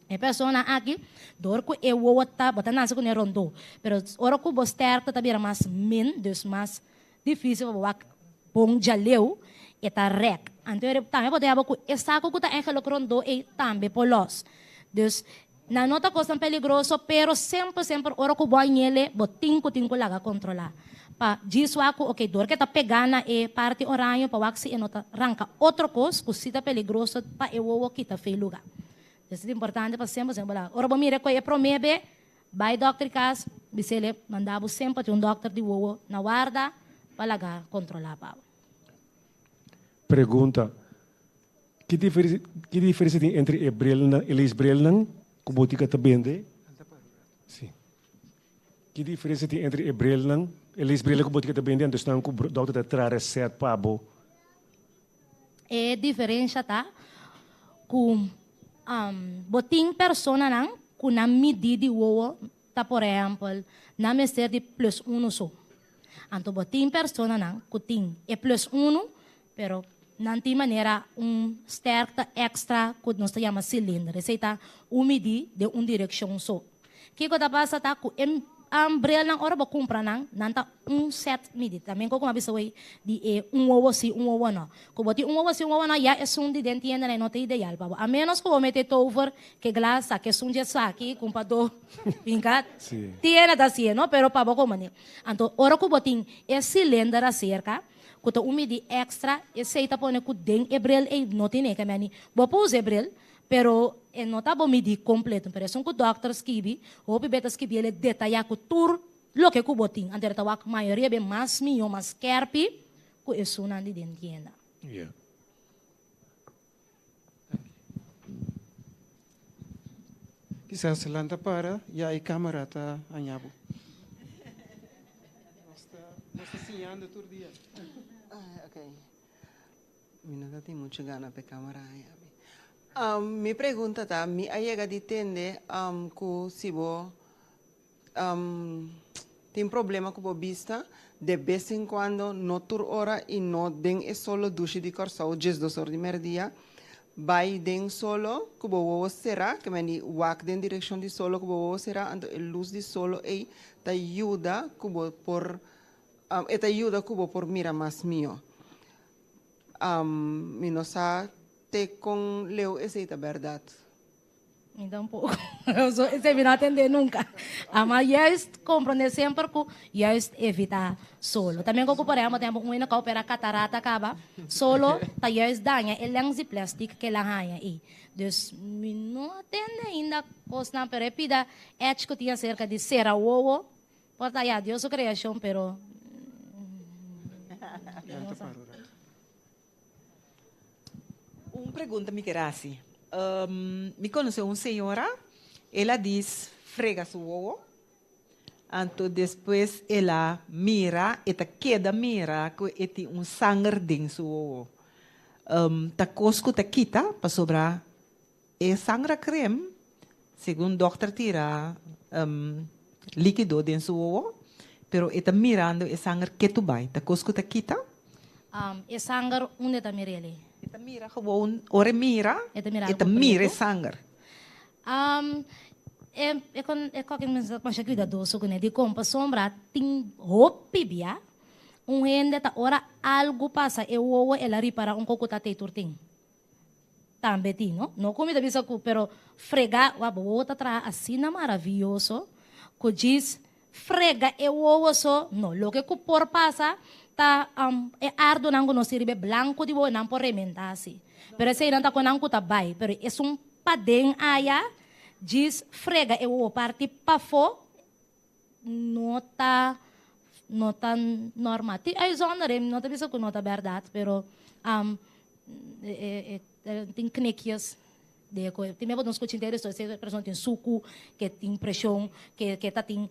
E persona aki, door cu e wowo ta, bo ta nace cu ne rondó, pero ora cu bo sterkte ta bira mas min, dus mas dificil pa bo wak bon djaliu, e ta rek. Anto e tambe bo ta yaba cu e saco cu ta eigenlijk rondó ei tambe por los. Dus nan no ta kosnan peligroso, pero semper semper ora ku bo a ñele, bo tin ku tin ku laga kontrolá. Pa djis wak ku oke dor ke ta pegá na e parti oraño pa wak si e no ta ranka otro kos ku si ta peligroso pa e wowo kita fei lugá. Esei ta importante pa semper semper bo laga. Ora bo mira ku e promé be, bai dòkter kas, bis'el e manda bo semper tin un dòkter di wowo na warda pa laga kontrolá pa bo. Pregunta, Ki diferensia ki diferensia tin entre e brilnan e leesbrilnan ku botika ta bende? Si. Ki diferensia tin entre e brilnan e leesbrilnan ku botika ta bende anto esnan ku dokter ta traha resèt pa bo? E diferensha ta ku bo tin personanan ku nan midí di wowo ta por ehèmpel nan mester di plus unu so. Anto bo tin personanan ku tin e plus unu pero nan tin manera un sterkte èkstra ku nos ta yama silinder. Esei ta un midí den un direkshon so. Kiko ta pasa ta ku e brilnan ora bo kumpra nan, nan ta un sèt midi. Tambe ku a bisa awey di e un wowo si, un wowo no. Ku bo tin un wowo si, un wowo no, ya esun di den tienda no ta ideal pa bo. A menos ku bo mete tover ke glas, saka esun dje esaki, kumpra do binka. Tienda ta hasié no, pero pa bo komo ni. Anto ora ku bo tin e silinder aserka, ku ta un midi èkstra, esei ta pone ku den e bril ei no tin e kemeni. Bo por usa e bril, Pero e no ta bo midí kompleto. Pero esun ku dòkter skibi, hopi be ta skibi el e detayá ku tur loke ku bo tin. Anto e ta wak mayoria be mas mihó, mas skèrpi ku esunnan di den tienda. Yeah. Kisas lanta para ya e camera ta haña bo. Nos ta nos ta siñando tur dia. Ah, okay. Mi no ta tin mucho gana p'e camera haña mi. Mi pregunta ta, mi a yega di tende cu si bo tin problema cu bo bista, de bes en cuando, no tur ora y no den e solo dushi di Corsou diesdos or di merdia, bay den solo cu bo wowo cera, ke men di wak den direccion di solo cu bo wowo cera, anto e luz di solo ey ta yuda cu bo por, e ta yuda cu bo por mira mas miyo. Mi no sa te kon leu esei ta bèrdat. Mi tampoko. Esei mi no a tende nunka. Ama juist komprende semper ku juist evita solo. También ku por ehempel tempu un hende ka opera katarata kaba, solo ta juist daña e lens di plastic ke el a haña ei. Dus mi no a tende ainda kosnan, pero e pida edge ku tin aserka di sera wowo. Por ta ya Dios su creacion pero Un pregunta mi ker hasi. Mi conoce un señora, el a dis frega su wowo, anto despues el a mira, e ta keda mira cu e tin un sanger den su wowo. Ta cos cu ta kita pasobra E sangra krem, segun dokter tira likido den su wowo, pero e ta mirando e sanger ketu bai. Ta kos ku ta kita? E sanger unda e ta mira elei? E ta mira gewoon, ora e mira, e ta mira e sanger. E kon e koke mester ta masha kuidadoso kuné. Dikon? Pasobra tin hopi bia un hende ta ora algu pasa e wowo el a ripara un kos ku ta tei tur tin. Tambe tin, no? No ku mi ta bisa ku, pero frega, wak, bo wowo ta traha asina maravioso ku djis frega e wowo so, no. Loke ku por pasa ta e ardonan ku nos tin riba e blanku di wowo, nan por rementá si. Pero eseinan ta kon nan ku ta bai. Pero esun paden aya, djis frega e wowo parti pafó, no ta no ta normal. Tin uitzondering, no ta bisa ku no ta bèrdat, pero tin knikjes de ku tin mebot nos skucha henter esto, si e persona tin suku, ke tin preshon, ke ke ta tin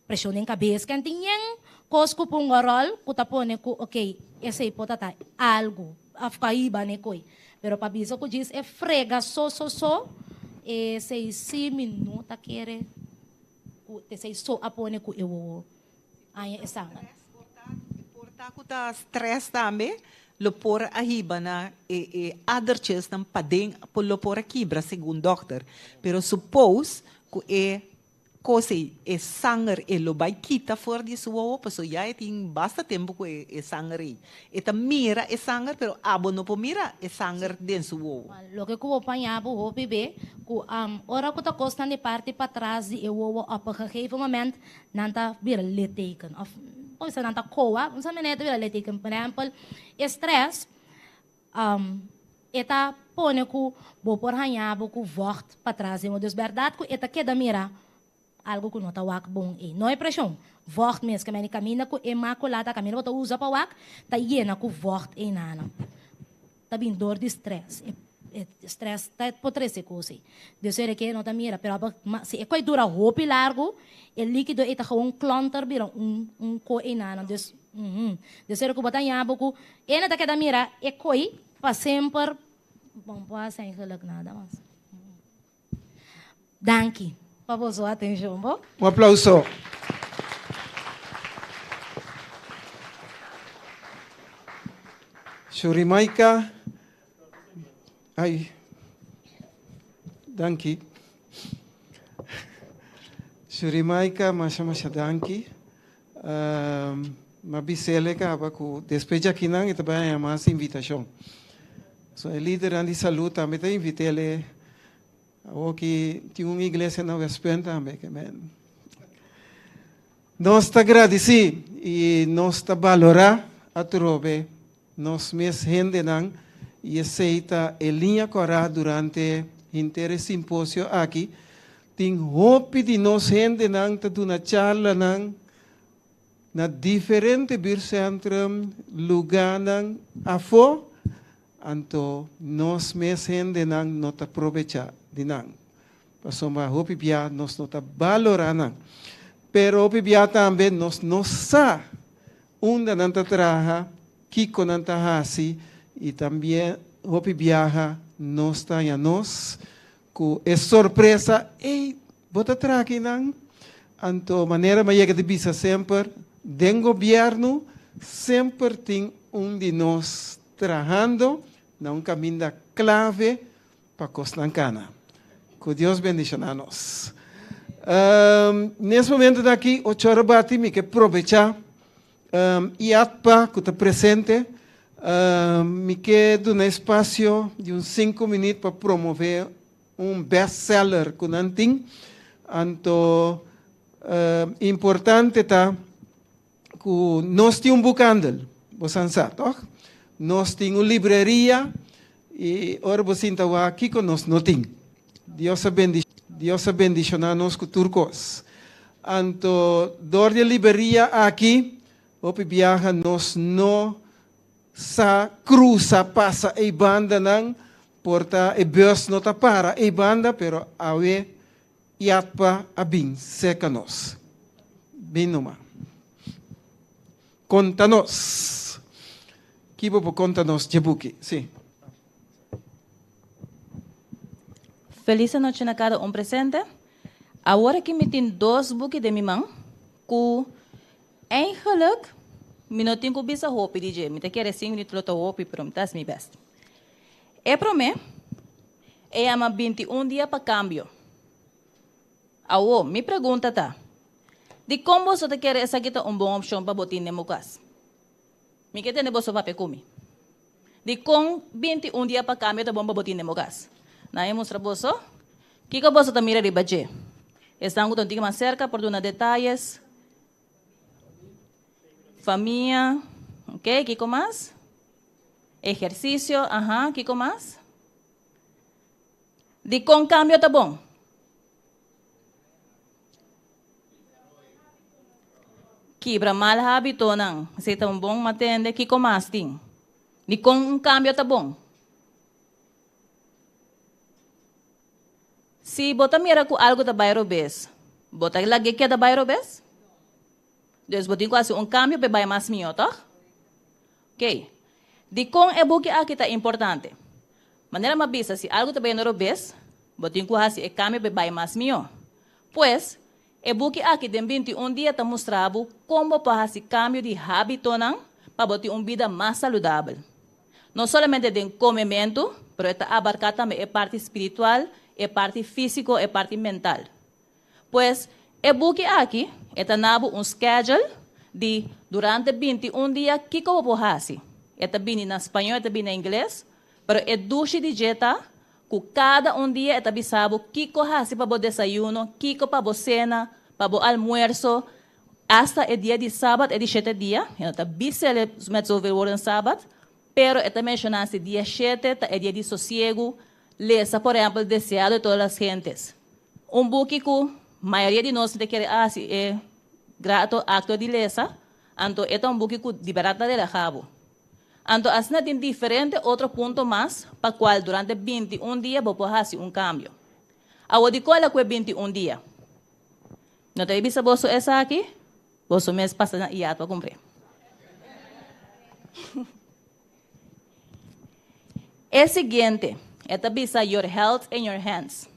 preshon den kabes, ken tin yen kos ku por un ròl ku ta pone ku okey esei por ta ta algu òf ku a hiba n'e koi. Pero pa bisa ku djis e frega so so so, esei si mi no ta kere ku esei so a pone ku e wowo aña e sanger. Por ta ku ta stress tambe lo por a hiba na e e adertjesnan paden lo por a kibra segun dokter. Pero suppose ku e Kos ei, e sanger e lo bai kita for di su wowo, paso ya e tin basta tempu ku e sanger ei. E ta mira e sanger, pero abo no por mira e sanger den su wowo. Loke ku bo paña bo hopi be, ku ora ku ta kosnan di parti patras di e wowo op een gegeven moment nan ta bira litteken of bo bisa nan ta kowa, un sa manera ta bira litteken. Por ehempel, e stress E ta pone ku bo por haña bo ku vògt patras den bo. Dus bèrdat ku e ta keda mira algu ku no ta wak bon ei. No e preshon, vògt mes, ke meni kaminda ku e makula ta, kaminda bo ta usa pa wak, ta yena ku vògt einanan. Ta bin dor di stress. E e stress ta por trese kos ei. Dus ora ke no ta mira, pero abo ma si e koi dura hopi largu, e likido ei ta gewoon klonter bira un un ko einanan. Dus uhum. Dus ora ku bo ta haña bo ku ene ta keda mira e koi pa semper, bon por hasi eigenlijk nada mas. Danki pa boso atencion bo. Un aplauso. Shurimaika, ay, danki. Shurimaika, masha masha danki. M'a bis'el e kaba ku despues dje akinan e ta bai haña mas invitashon. So e lidernan di salú tambe ta invit'el e awoki tin un iglesia na Westpunt tambe ke men. Nos ta gradisí i nos ta balorá atrobe nos mes hendenan i esei ta e liña kòrá durante henter e simposio aki. Tin hopi di nos hendenan ta duna charlanan na diferente buurtcentrum, lugánan afó, anto nos mes hendenan no ta probechá di nan, pasobra hopi bia nos no ta balorá nan. Pero hopi bia tambe nos no sa unda nan ta traha, kiko nan ta hasi i tambien hopi biaha nos ta haña nos Ku e sorpresa ei bo ta traha kinan? Anto manera mi a yega di bisa semper, den gobièrnu semper tin un di nos trahando na un kaminda klave pa kosnan kana. Ku Dios bendishoná nos. Nes momentunan aki ocho ora bati mi ke probechá IATPA ku ta presente, mi ke duna espasio di un sinku minüt pa promové un best seller ku nan tin. Anto importante ta ku nos tin un boekhandel, bo san sa tòg? Nos tin un libreria i ora bo sinta wak kiko nos no tin. Dios a Dios a bendishoná nos ku tur kos. Anto dor di e liberia aki, hopi biaha nos no sa krusa pasa ei bandanan, por ta e bus no ta para ei banda, pero awe IATPA a bin serka nos. Bin numa. Konta nos. Ki bo por konta nos dje buki? Si. Felis anochi na kada un presente. Awor aki mi tin dos buki den mi man ku eigenlijk mi no tin ku bisa hopi di dje. Mi ta kere sin minuut lo ta hopi pero mi ta hasi mi best. E prome e yama 21 dia pa kambio. Awor mi pregunta ta, dikon boso ta kere esaki ta un bon opshon pa bo tin den bo kas? Mi ke tende boso papia ku mi. Dikon 21 dia pa kambio ta bon pa bo tin den bo kas? Nan e mustra boso kiko boso ta mira riba dje. Esnan ku ta un tiki mas serka por duna detayes. Famia, ok, kiko mas? Ehersisio, aha, kiko mas? Dikon kambio ta bon? Kibra mal hábitonan. Esei ta un bon matende. Kiko mas tin? Dikon un kambio ta bon? Si bo ta mira ku algu ta bai robes, bo ta lag'é keda bai robes? Dus bo tin ku hasi un kambio pa e bai mas mihó, tòg? Oké. Dikon e buki aki ta importante? Manera mi a bisa, si algu ta bayendo robes, bo tin ku hasi e kambio pa e bai mas mihó. Pues, e buki aki den 21 dia ta mustra bo kon bo por hasi kambio di hábitonan pa bo tin un bida mas saludabel. No solamente den komementu, pero e ta abarká tambe e parti spiritual, e parti físiko, e parti mental. Pues, e buki aki e ta na bo un schedule di durante 21 dia kiko bo por hasi. E ta bini na spañó, e ta bini na ingles, pero e dushi di dje ta ku kada un dia e ta bisa bo kiko hasi pa bo desayuno, kiko pa bo sena, pa bo almuerso, hasta e dia di sabat, e di shete dia, e no ta bis'el met zoveel woorden sabat, pero e ta menshoná si dia shete ta e dia di sosiegu, lesa por ehèmpel Deseado de todas las gentes. Un buki ku Mayoria di nos no ta kere hasi e grato akto di lesa, anto e ta un buki ku di bèrdat ta relahá bo. Anto asina tin diferente otro punto mas pa kual durante 21 dia bo por hasi un kambio. Awor dikon el a kue 21 dia? No ta bisa boso esaki, boso mes pasa na IAT pa kumpr'é. E siguiente, e ta bisa Your Health in Your Hands.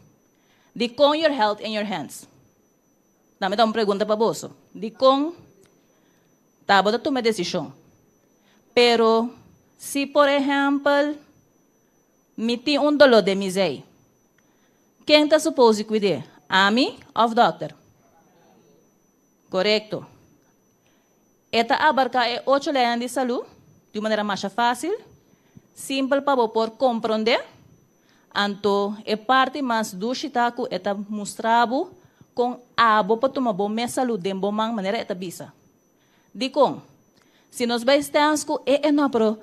Dikon Your Health in Your Hands? Tambe ta un pregunta pa boso. Dikon ta bo ta tuma e desishon? Pero si por ehèmpel mi tin un doló den mi zei, ken ta supos di kuid'é, ami òf dòkter? Korekto. E ta abarká e ocho leinan di salú di un manera masha fásil, simpel pa bo por komprondé. Anto e parti mas dushi ta ku e ta mustra bo kon abo por tuma bo mes salú den bo man manera e ta bisa. Dikon? Si nos bai stèns ku e e no pero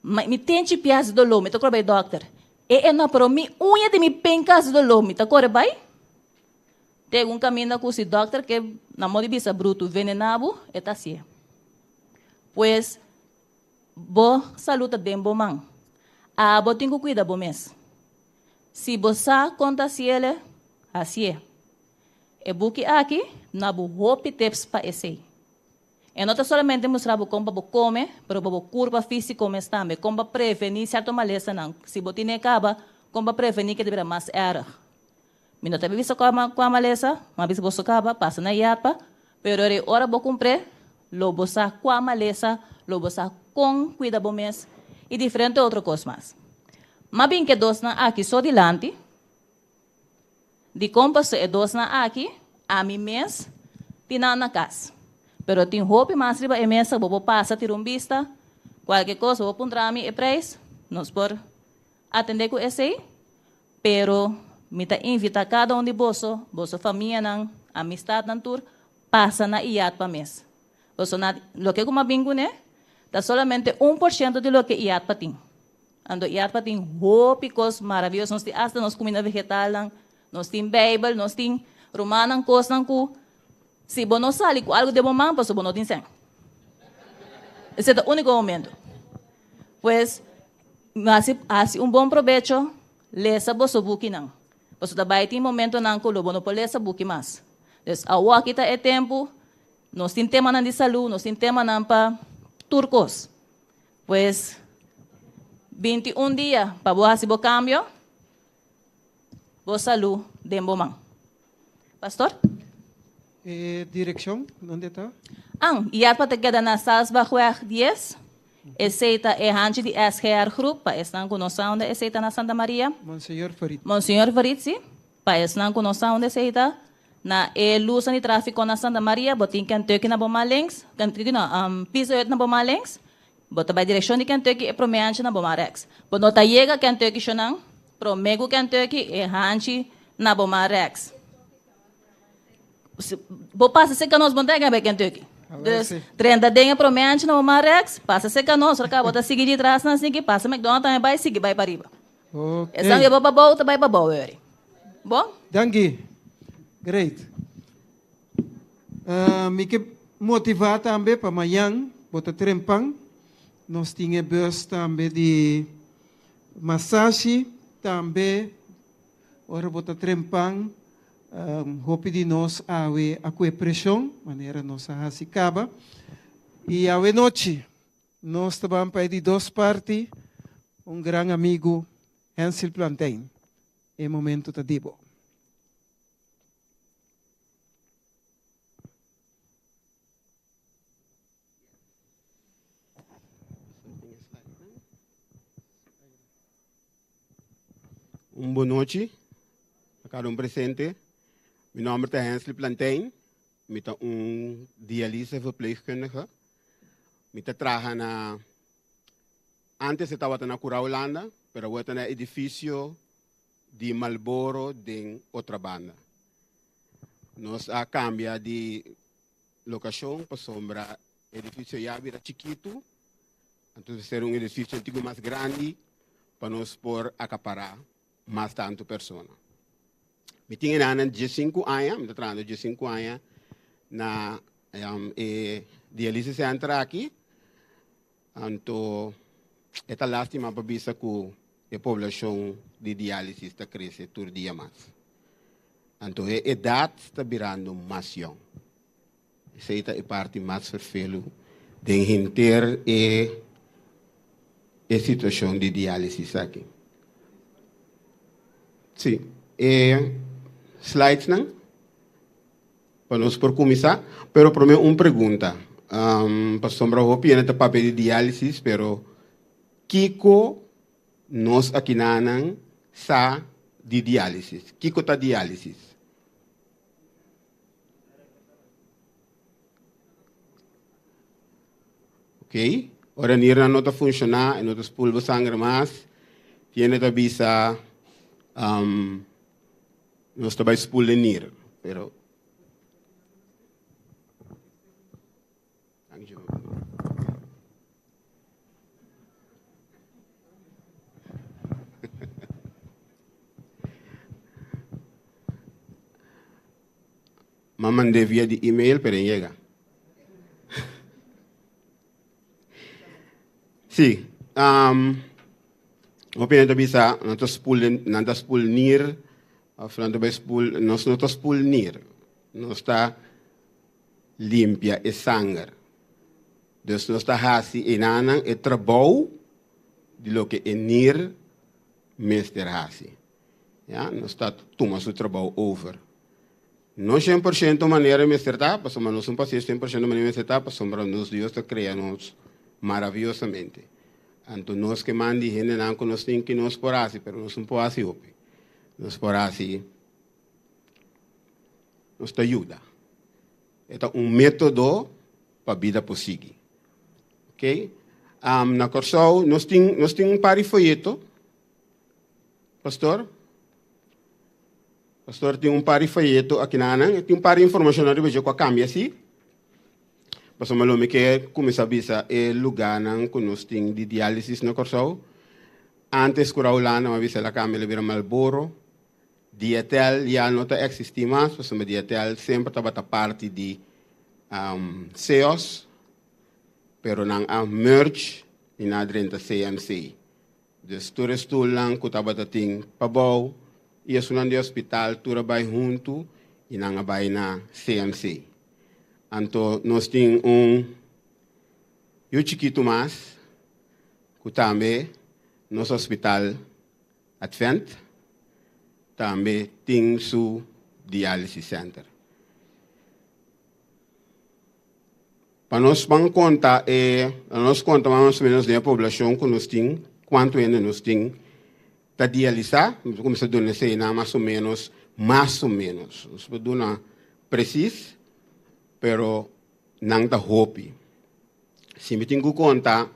mi tenchi pias di doló mi ta kore bai dòkter. E e no pero mi uña di mi penkas di doló mi ta kore bai. Te un kaminda ku si dòkter ke na modo di bisa brutu venená bo, e ta hasié. Pues, bo salú ta den bo man. Abo tin ku kuida bo mes. Si bo sa kon ta hasiel, hasié. E buki aki duna bo hopi tips pa esei. E no ta solamente mustra bo kon pa bo kome, pero pa bo kurpa físiko mes tambe, kon pa prevení sierto malesanan. Si bo tine kaba, kon pa prevení ke ta bira mas èrg. Mi no ta bisa kua kua malesa, ma bisa boso kaba, pasa na yapa, pero e ora bo kumpr'é, lo bo sa kua malesa, lo bo sa kon kuida bo mes i diferente otro kos mas. Ma bin ke dosnan aki so dilanti, dikon paso e dosnan aki ami mes tin nan na kas. Pero tin hopi mas riba e mesa, bo por pasa tira un bista, kualke kos bo por puntra mi e preis, nos por atendé ku esei. Pero mi ta invita kada un di boso, boso famianan, amistadnan tur, pasa na IATPA mes. Boso na, loke ku mi a bin kuné ta solamente 1% di loke IATPA tin. Anto IATPA tin hopi kos maravioso, nos tin asta nos kuminda vegetalnan, nos tin Beibel, nos tin rumannan kosnan ku si bo no sali ku algu den bo man pasobra bo no tin sèn. Esei ta úniko momento. Pues, hasi hasi un bon probecho, lesa boso bukinan. Pasobra ta bai tin momentonan ku lo bo no por lesa buki mas. Dus awoki ta e tempu, nos tin temanan di salú, nos tin temanan pa tur kos. Pues, 21 dia pa bo hasi bo kambio, bo salú den bo man. Pastor? E direkshon, donde ta? An, IATPA ta keda na Salsbachweg 10. Esei ta e hanchi di SGR Groep, pa esnan ku no sa unda esei ta na Santa Maria. Monseñor Verriet. Monseñor Verriet, si. Pa esnan ku no sa unda esei ta, na e lusnan di tráfiko na Santa Maria, bo tin Kentucky na bo man links, Kentucky no, Pizza Hut na bo man links, bo ta bai direkshon di Kentucky e promé hanchi na bo man rèks. Bo no ta yega Kentucky shonnan, promé ku Kentucky e hanchi na bo man rèks. Bo pasa serka nos, bo no ta yega bai Kentucky. Dus, drenta den e promé hanchi na bo man rèks, pasa serka nos, ora bo ta sigui di tras nan sigui, pasa McDonald tambe bai, sigui bai pariba. Ok. Esnan ku bo pabou ta bai pabou weri. Bo? Danki. Great. Mi ke motivá tambe pa mañan bo ta trempan. Nos tin e bus tambe di masashi tambe ora bo ta trempan. Hopi di nos awe a kue preshon manera nos a hasi kaba. I awe nochi nos ta ban pa e di dos parti un gran amigu Hensil Plantijn. E momento ta di bo. Un bon nochi a cada un presente. Mi nomber ta Hensley Plantijn. Mi ta un dialyse verpleegkundige. Mi ta traha na antes e tabata na Cura Holanda, pero awor ta na edificio di Marlboro den Otrabanda. Nos a cambia di locacion pasobra edificio ya bira chikitu, anto mester un edificio un tiki mas grandi pa nos por acapara mas tanto persona. Mi tin enanan 15 aña, mi ta trahando 15 aña na e dialysis center aki. Anto e ta lástima pa bisa ku e poblashon di diálisis ta krese tur dia mas. Anto e edat ta birando mas yòn. Esei ta e parti mas ferfelu den henter e e situashon di diálisis aki. Sí, e slidesnan pa nos por kuminsá, pero promé un pregunta. Pasobra hopi hende ta papia di diálisis, pero kiko nos akinanan sa di diálisis? Kiko ta diálisis? Ok, ora nirnan no ta funshoná, e no ta spul bo sangre mas, tiene ta bisa nos ta bai spul e nir, pero. M'a mand'é via di email pero e yega. Sí, um, hopi hende ta bisa nan ta spoel nan ta spoel nier of nan ta bai spoel, nos no ta spoel nier, nos ta limpia e sanger. Dus nos ta hasi enanan e trabou di loke e nier mester hasi. Ya, nos ta tuma su trabou over. No 100% manera mester ta, pasobra nos no por hasi 100% manera mester ta, pasobra nos Dios ta krea nos maraviyosamente. Anto nos ke mandi hendenan ku nos tin ki nos por hasi, pero nos no por hasi hopi. Nos por hasi, nos ta yuda. E ta un método pa bida por sigui. Ok? Na Kòrsou nos tin, nos tin un par di foyeto. Pastor? Pastor tin un par di foyeto aki na nan. Tin un par di informashon ariba dje ku a kambia si. Pasobra lo mi ke kuminsá bisa e lugánan ku nos tin di diálisis na Kòrsou. Ántes ku Raul Landa mi a bisa el a kambia el a bira Malboro. Dietel ya no ta eksistí mas pasobra Dietel semper tabata parti di CEOS, pero nan a merge i nan a drenta CMC. Dus tur e stulnan ku tabata tin pabou i esunnan di hospital tur a bai huntu i nan a bai na CMC. Anto nos tin un yu chikitu mas ku tambe nos hospital Advent tambe tin su dialysis center. Pa nos ban konta e, pa nos konta mas o menos den e poblashon ku nos tin, kuantu hende nos tin ta dialisá, nos a kuminsá duna eseinan mas o menos, mas o menos, nos por duna presis, pero nan ta hopi. Si mi tin ku konta,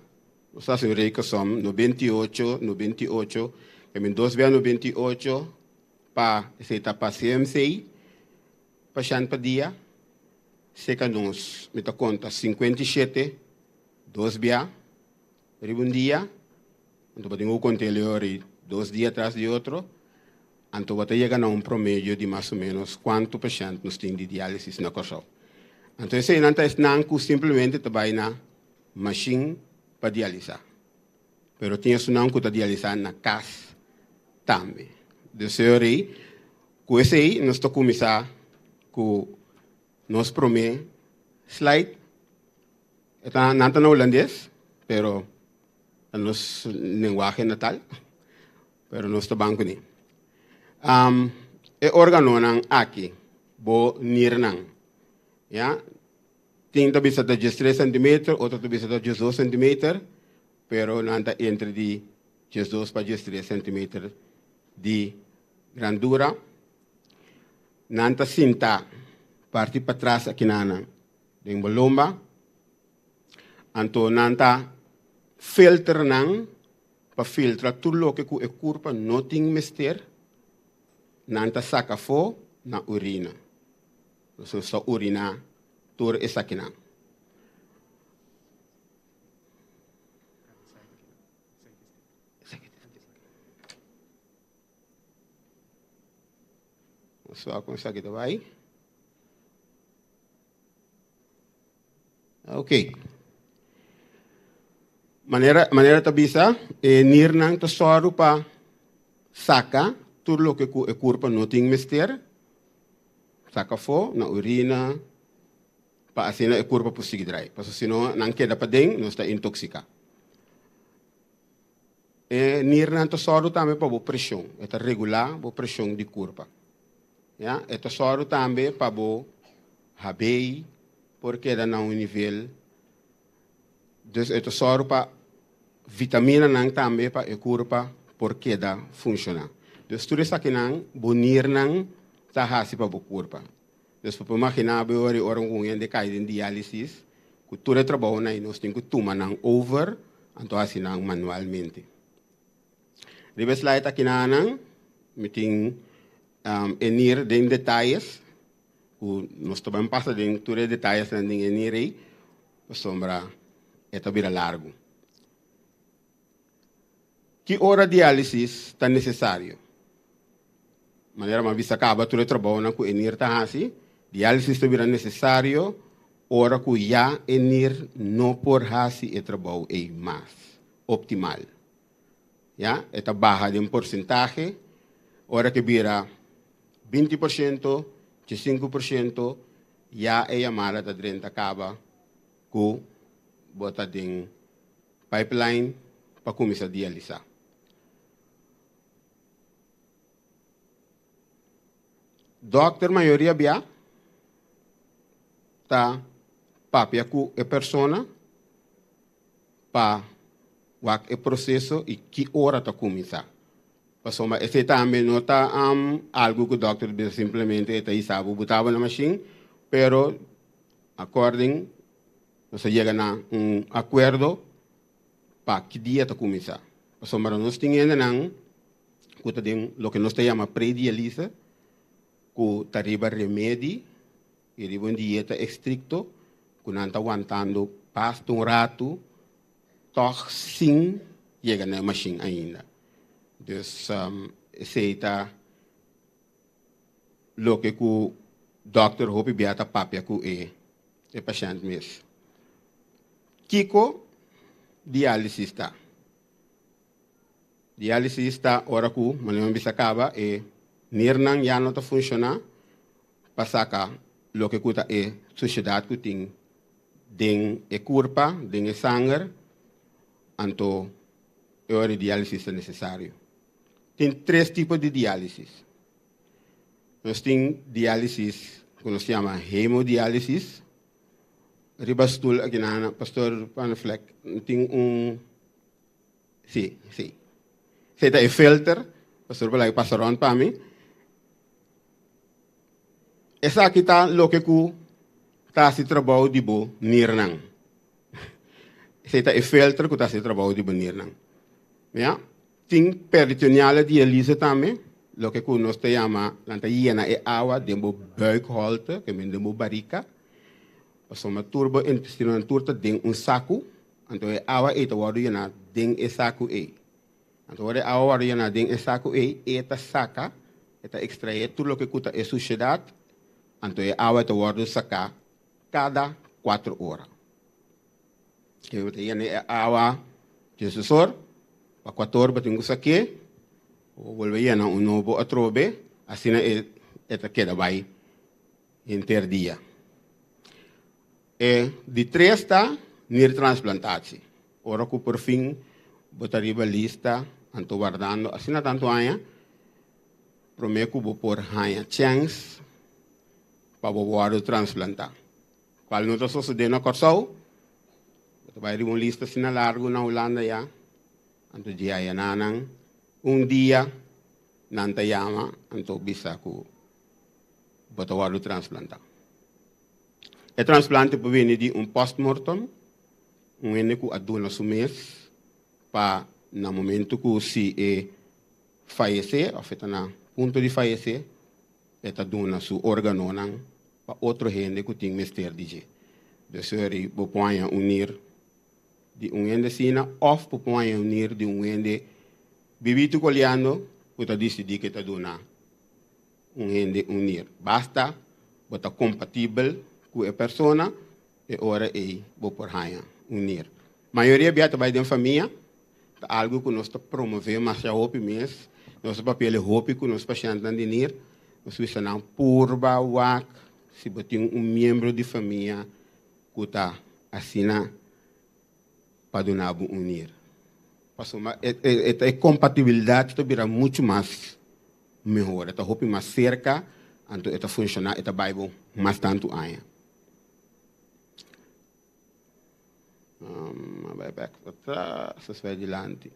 nos ta hasi un rekensom, 98, 98, ke mi dos bia 98 pa esei ta pa CMC, pashènt pa dia, Seka nos, mi ta konta 57, dos bia, riba un dia, anto bo tin ku konta el ori dos dia tras di otro, anto bo ta yega na un promedio di mas o menos kuantu pashènt nos tin di diálisis na Kòrsou. Anto eseinan ta esnan ku simplemente ta bai na mashin pa dialisá. Pero tin esunnan ku ta dialisá na kas tambe. Dus e ori ku esei nos ta kuminsá ku nos promé slide. E ta nan ta na hulandes, pero ta nos lenguahe natal, pero nos ta ban kuné. Um, e órganonan aki, bo nirnan, ya, tin ta bisa ta 13 centimeter, otro ta bisa ta 12 centimeter, pero nan ta entre di 12 pa 13 centimeter di grandura. Nan ta sinta parti patras akinanan den bo lomba. Anto nan ta filter nan pa filtra tur loke ku e kurpa no tin mester, nan ta saka afó na urina. Nos ta uriná tur esakinan. Nos wak kon esaki ta bai. Ok. Manera, manera ta bisa, e nirnan ta sòru pa saka tur loke ku e kurpa no tin mester, saka afó na urina, pa asina e kurpa por sigui drai. Pasobra si no nan keda paden, nos ta intoksiká. E nirnan ta sòru tambe pa bo preshon, e ta regulá bo preshon di kurpa. Ya, e ta sòru tambe pa bo habei por keda na un nivel. Dus e ta sòru pa vitaminanan tambe pa e kurpa por keda funshoná. Dus tur esakinan bo nirnan ta hasi pa bo kurpa. Dus bo por imaginá bo e ora un hende kai den diálisis ku tur e trabounan ei nos tin ku tuma nan over anto hasi nan manualmente. Riba e slide akinanan mi tin e nir den detayes ku nos ta ban pasa den tur e detayesnan den e nir ei pasobra e ta bira largu. Ki ora diálisis ta nesesario? Manera mi a bisa kaba tur e trabounan ku e nir ta hasi, diálisis ta bira nesesario ora ku ya e nir no por hasi e trabou ei mas optimal. Ya, e ta baha den porsentahe, ora ku e bira 20%, 5%, ya e yamada ta drenta kaba ku bo ta den Pipeline pa kuminsá dialisá. Dòkter mayoria bia ta papia ku e persona pa wak e proseso i ki ora ta kuminsá. Pasobra esei tambe no ta algu ku dòkter ta bisa simplemente e ta hisa bo butaba na mashin, pero according Nos a yega na un akuerdo pa ki dia ta kuminsá. Pasobra nos tin hendenan ku ta den loke nos ta yama predialise, ku ta riba remedi i riba un dieta estrikto, ku nan ta wantando basta un ratu tòg sin yega na e mashin ainda. Dus esei ta loke ku dòkter hopi bia ta papia ku e e pashènt mes. Kiko diálisis ta? Diálisis ta ora ku, manera mi bisa kaba, e nirnan ya no ta funshoná pa saka loke ku ta e sushedat ku tin den e kurpa, den e sanger, anto e ora di diálisis ta nesesario. Tin tres tipo di diálisis. Nos tin diálisis ku nos yama hemodiálisis. Riba stul aki na Pastor Panneflek tin un sí, sí. Esei ta e filter. Pastor por laga pasa rònt pa mi. Esaki ta loke ku ta hasi trabou di bo nirnan. Esei ta e filter ku ta hasi trabou di bo nirnan. Ya. Tin peritoneale dialyse tambe, loke ku nos ta yama, nan ta yena e awa den bo buikholte, ke men den bo barika, pasobra tur bo intestinonan tur ta den un saku, anto e awa ei ta wòrdu yená den e saku ei. Anto ora e awa wòrdu yená den e saku ei, e ta saka, e ta ekstraé tur loke ku ta e sushedat, anto e awa ta wòrdu saká kada kuater ora. Ke bo ta yena e awa djesesor, pa kuator bo tin ku sak'é, bo bolbe yena un nobo atrobe, asina e e ta keda bai henter dia. E di tres ta niertransplantatie, ora ku por fin bo ta riba lista anto wardando asina tantu aña promé ku bo por haña chèns pa bo wòrdu transplantá. Cual no ta sosode na Corsou. Bo ta bay riba un lista asina largo na Hulanda ya. Anto dje aya nanan un dia nan ta yama anto bisa cu bo ta wordo transplanta. E transplante por bini di un postmortem, un hende cu a duna su mes pa na momento cu si e fayece of e ta na punto di fayece e ta duna su organonan pa otro hende ku tin mester di dje. Dus eri bo por haña un nir di un hende asina òf bo por haña un nir di un hende bibitu koliando ku ta disidí ku e ta duna un hende un nir. Basta bo ta kompatibel ku e persona, e ora ei bo por haña un nir. Mayoria bia ta bai den famia, ta algu ku nos ta promové masha hopi mes. Nos ta papia el hopi ku nos pashèntnan di nir. Nos bisa nan purba wak si bo tin un miembro di famia ku ta asina pa duna bo un nir. Pasobra e kompatibilidat ta bira muchu mas mehor, e ta hopi mas serka, anto e ta funshoná, e ta bai bo mas tantu aña. A bai bèk patras, nos bai dilanti.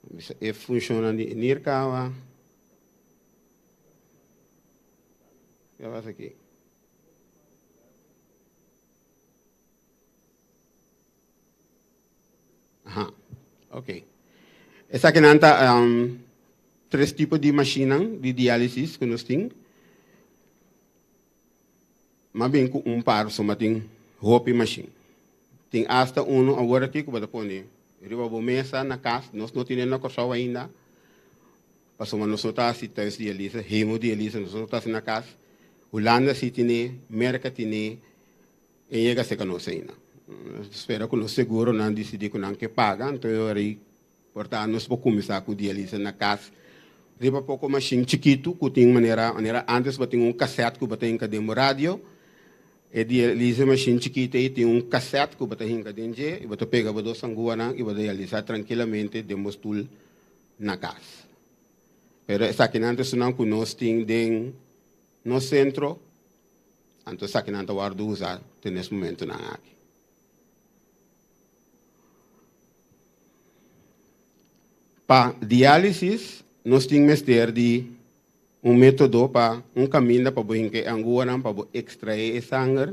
Bisa e funshonnan di e nir kaba. Ke pasa aki? Aha, ok. Esakinan ta tres tipo di mashinnan di diálisis ku nos tin. M'a bin ku un par, so m'a tin hopi mashin. Tin asta unu awor aki ku bo ta pone riba bo mesa na kas. Nos no tine na Kòrsou ainda, pasobra nos no ta hasi thuis dialise, hemodialise, nos no ta hasi na kas. Hulanda si tine, Merka tine. E yega serka nos ainda. Nos ta spera ku nos seguronan disidí ku nan ke paga, anto e ora ei por ta nos por kuminsá ku dialisa na kas riba poko mashin chikitu ku tin manera manera ántes bo tin un kasèt ku bo ta hinka den bo radio, e dialisa mashin chikitu ei tin un kasèt ku bo ta hinka den dje i bo ta pega bo dos sanguanan i bo ta dialisá trankilamente den bo stul na kas. Pero esakinan ta esunnan ku nos tin den nos sentro. Anto esakinan ta wòrdu usá te nes momentunan aki. Pa diálisis nos tin mester di un método pa un kaminda pa bo hinka e anguanan pa bo ekstraé e sanger,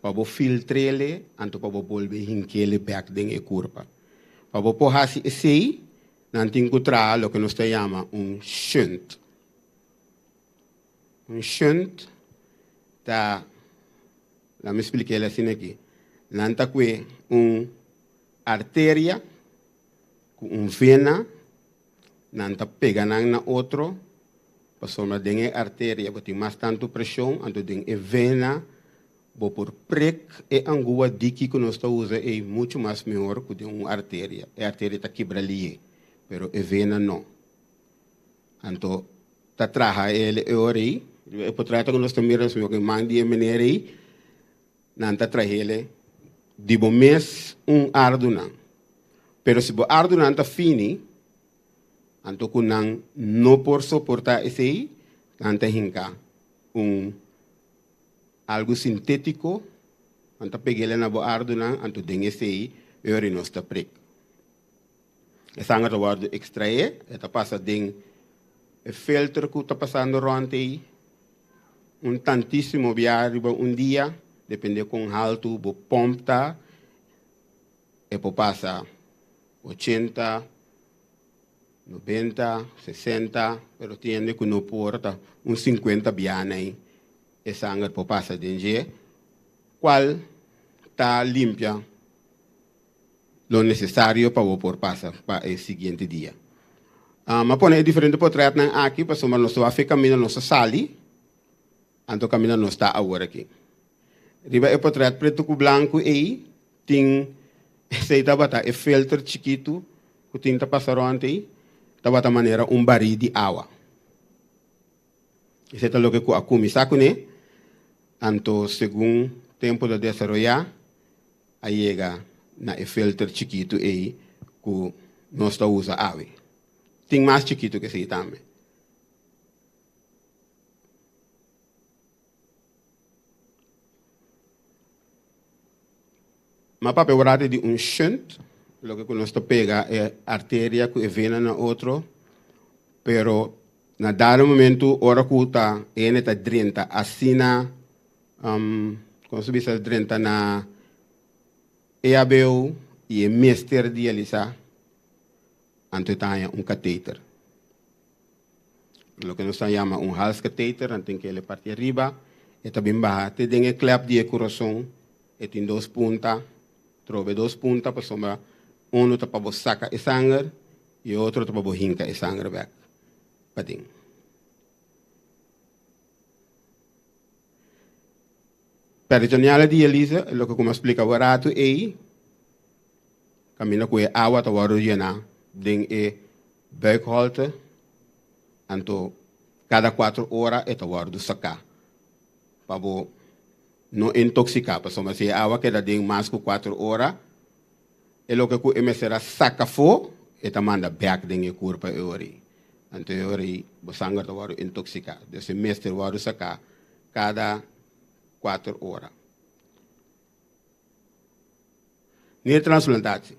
pa bo filtr'ele anto pa bo bolbe hink'ele bèk den e kurpa. Pa bo por hasi esei nan tin ku traha loke nos ta yama un shunt. Un shunt ta, laat me splica el asina aki, nan ta kue un arteria ku un vena, nan ta pega nan na otro, pasobra den e arteria bo tin mas tantu preshon, anto den e vena bo por prek e angua diki ku nos ta usa ei muchu mas mehor ku den un arteria. E arteria ta kibra lihe, pero e vena no. Anto ta traha el e ora ei, riba e potrèt ku nos ta mira nos mira ku man di e meneer ei, nan ta trahele di bo mes un ardunan. Pero si bo ardunan ta fini, anto ku nan no por soportá esei, nan ta hinka un algu sintétiko, nan ta peg'el na bo ardunan, anto den esei e ora ei nos ta prek. E sanger ta wòrdu ekstraé, e ta pasa den e filter ku ta pasando rònt ei un tantísimo bia riba un dia, dependé kon haltu bo pòmp ta, e por pasa ochenta, nobenta, sesenta, pero tin hende ku no por, ta un sinkuenta bianan ei e sanger por pasa den dje, kual ta limpia. Lo nesesario pa bo por pasa pa e siguiente dia. M'a pone e diferente potretnan aki pasobra nos ta wak fe kaminda nos a sali, anto kaminda nos ta awor aki. Riba e potret pretu ku blanku ei tin esei tabata e filter chikitu ku tin ta pasa rònt ei, tabata manera un barí di awa. Esei ta loke ku a kuminsá kuné, anto segun tempu ta desaroyá, a yega na e filter chikitu ei ku nos ta usa awe. Tin mas chikitu ku esei tambe. M'a papia wrati di un shunt, loke ku nos ta pega e arteria ku e vena na otro, pero na dado momento ora ku ta hende ta drenta asina Kon su bisa drenta na EHBO i e mester dialisá, anto e ta haña un kateter. Loke nos ta yama un halskateter, nan tin kele parti ariba, e ta bin baha te den e klèp di e kurason, e tin dos punta, trobe dos punta pasobra unu ta pa bo saka e sanger. I e otro ta pa bo hinka e sanger bek paden. Peritoneale dialyse, loke ku mi a splika awor ratu ei, kaminda ku e awa ta wòrdu yená den e buikholte, anto kada kuater ora e ta wòrdu saká pa bo no intoksiká, pasobra si e awa keda den mas ku kuater ora, E loke ku e mester a saka afó, e ta manda bèk den e kurpa e ora ei. Anto e ora ei bo sanger ta wòrdu intoksiká. Dus e mester wòrdu saká kada kuater ora. Niertransplantatie.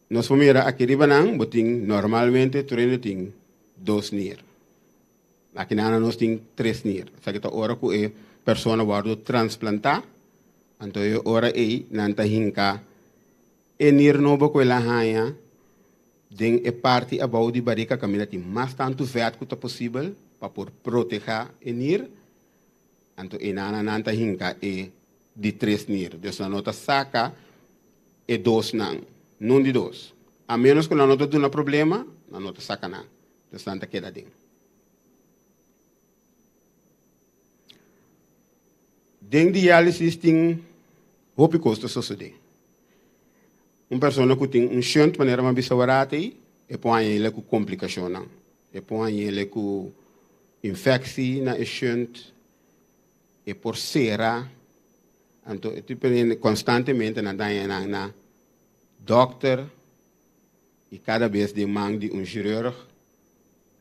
Nos por mira aki riba nan, bo tin normalmente tur hende tin dos nier. Aki nan nos tin tres nier. Esaki ta ora ku e persona wòrdu transplantá, anto e ora ei nan ta hinka e nier nobo ku el a haña den e parti abou di barika kaminda tin mas tantu vèt ku ta posibel pa por protehá e nier. Anto einan nan ta hinka e di tres nier. Dus nan no ta saka e dosnan, nun di dos. A ménos ku nan no ta duna problema, nan no ta saka nan. Dus nan ta keda den. Den diálisis tin hopi kos ta sosodé. Un persona ku tin un shunt, manera mi a bisa awor ei, e por haña el ku komplikashonnan. E por haña el ku infeksi na e shunt, e por sera. Anto e tipo di hende konstantemente nan ta haña nan na dòkter i kada bes den man di un shirurg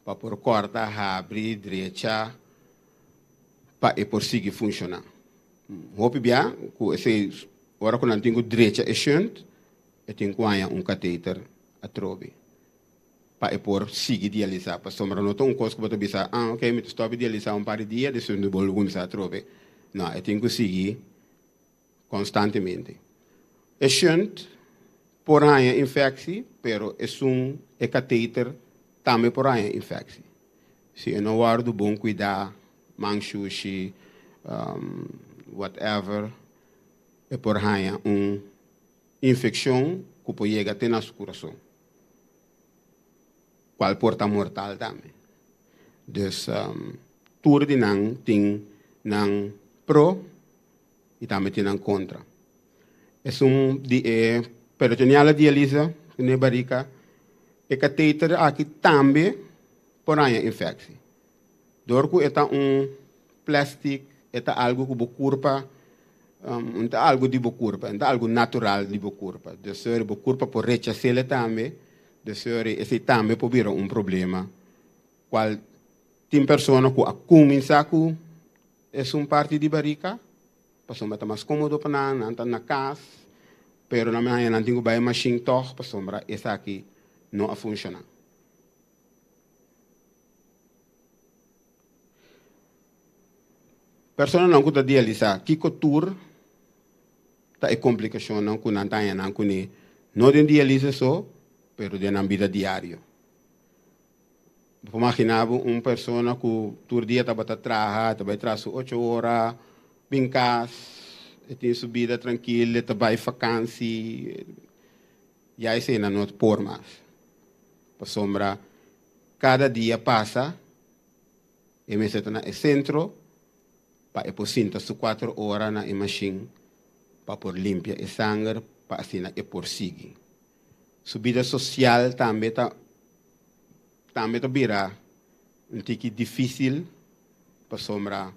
pa por kòrta, habri, drecha pa e por sigui funshoná. Hopi bia ku esei ora ku nan tin ku drecha e shunt e tin ku haña un kateter atrobe pa e por sigui dialisá pasobra no ta un kos ku bo ta bisa ah ok mi ta stòp di dialisá un par di dia despues mi ta bolbe kuminsá atrobe. No, e tin ku sigui konstantemente. E shunt por haña infeksi, pero esun e kateter tambe por haña infeksi. Si e no wòrdu bon kuidá, man shushi, whatever, e por haña un infekshon ku por yega te na su kurason, kual por ta mortal tambe. Dus tur di nan tin nan pro i tambe tin nan kontra. Esun di e peritoneale dialise ku barika, e kateter aki tambe por haña infeksi. Dor ku e ta un plastic, e ta algu ku bo kurpa, um, ta algu di bo kurpa, ta algu natural di bo kurpa. Dus bo kurpa por rechas'é tambe, dus esei tambe por bira un problema. Kual tin persona ku a kuminsá ku esun parti di barika, pasobra ta mas kómodo pa nan, nan ta na kas, pero nan haña nan tin ku bai mashin tòg pasobra esaki no a funshoná. Personanan ku ta dialisá, kiko tur ta e komplikashonnan ku nan ta haña nan kuné, no den dialise so, pero den nan bida diario. Bo por imaginá bo un persona ku tur dia tabata traha, ta bai traha su ocho ora, bin kas, e tin su bida trankil, e ta bai fakansi, ya esei nan no por mas. Pasobra kada dia pasa e mester ta na e sentro pa e por sinta su kuater ora na e mashin pa por limpia e sanger pa asina e por sigui. Su bida sosial tambe ta tambe ta bira un tiki difísil pasobra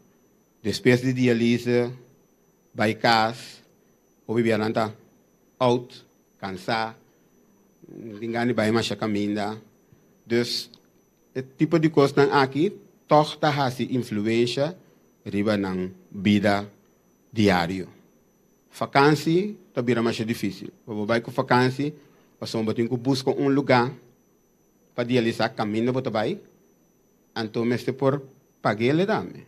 despues di dialise bai kas hopi bia nan ta out, kansá, no tin gana di bai masha kaminda. Dus e tipo di kosnan aki tòg ta hasi influensha riba nan bida diario. Fakansi ta bira masha difísil. Pa bo bai ku fakansi, pasobra bo tin ku buska un lugá pa dialisá kaminda bo ta bai, anto mester por pag'el tambe.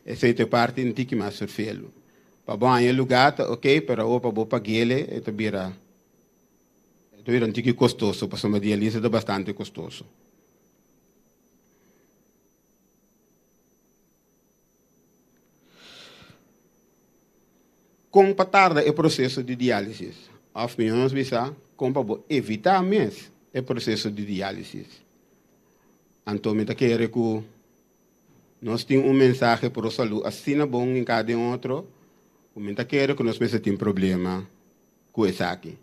Esei ta e parti un tiki mas ferfelu. Pa bo haña e lugá ta oké, pero awor pa bo pag'el e ta bira e ta bira un tiki kostoso, pasobra dialisa ta bastante kostoso. Kon pa tarda e proseso di diálisis? Òf mihó nos bisa, kon pa bo evitá mes e proseso di diálisis? Anto mi ta kere ku nos tin un mensahe pro salú asina bon hinká den otro ku mi ta kere ku nos mester tin problema ku esaki.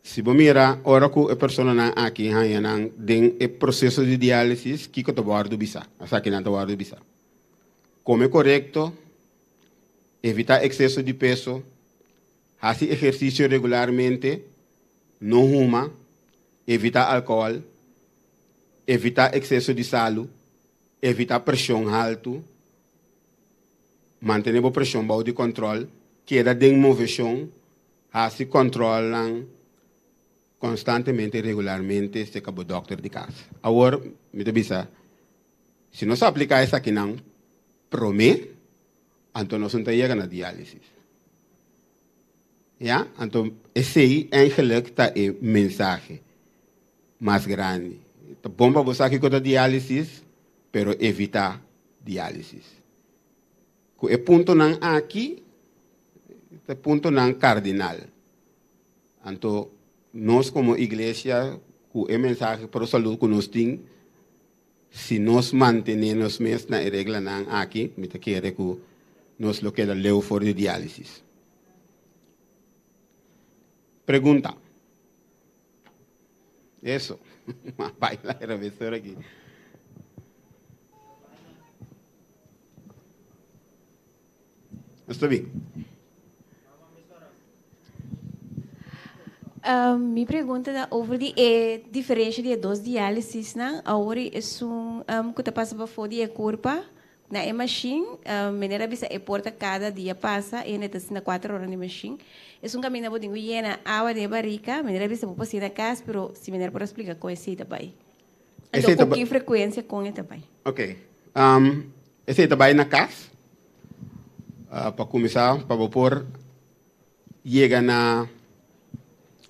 Si bo mira ora ku e personanan aki haña nan den e proseso di diálisis, kiko ta wòrdu bisá? Esakinan ta wòrdu bisá, Kome korekto, evitá ekseso di peso, hasi ehersisio regularmente, no huma, evitá alkohòl, evitá ekseso di salu, evitá preshon haltu, mantené bo preshon bou di kòntròl, keda den moveshon, Hasi kòntròlnan konstantemente i regularmente serka bo dòkter di kas. Awor, mi ta bisa, si nos apliká esakinan promé, anto nos no ta yega na diálisis. Ya? Anto esei eigenlijk ta e mensahe mas grandi. Ta bon pa bo sa kiko ta diálisis, pero evitá diálisis. Ku e puntonan aki ta e puntonan kardinal. Anto nos komo iglesia ku e mensahe pro salud ku nos tin, si nos mantené nos mes na e reglanan aki, mi ta kere ku nos lo keda leu for di diálisis. Pregunta. Eso. Ma baila e revisor aki. Está bien. Um, mi pregunta ta over di e diferencia di e dos diálisisnan. Awor esun um, ku ta pasa pafó di e kurpa na e machine, um, meneer a bisa e por ta kada dia pasa, e hende ta sinta kuater ora na e machine. Esun kaminda bo tin ku yena awa den e barika, meneer a bisa bo por siña na kas, pero si meneer por a splika kon esei ta bai. Anto ku ki frekuensia kon e ta bai? Ok. Esei ta bai na kas. Pa kuminsá, pa bo por yega na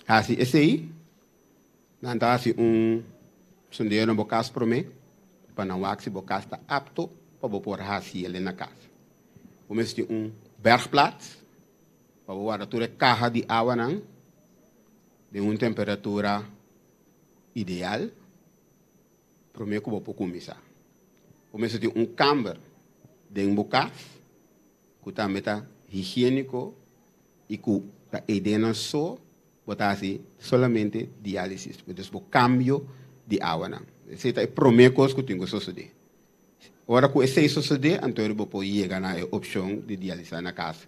hasi esei, nan ta hasi un sondeo na bo kas promé pa nan wak si bo kas ta apto pa bo por hasi el na kas. Bo mester tin un bergplaats pa bo warda tur e kaha di awanan den un temperatura ideal promé ku bo por kuminsá. Bo mester tin un kamber den bo kas ku tambe ta higiéniko i ku ta eidennan so bo ta hasi solamente diálisis, dus bo kambio di awanan. Esei ta e promé kos ku tin ku sosodé. Ora ku esei sosodé, anto bo por yega na e opshon di dialisá na kas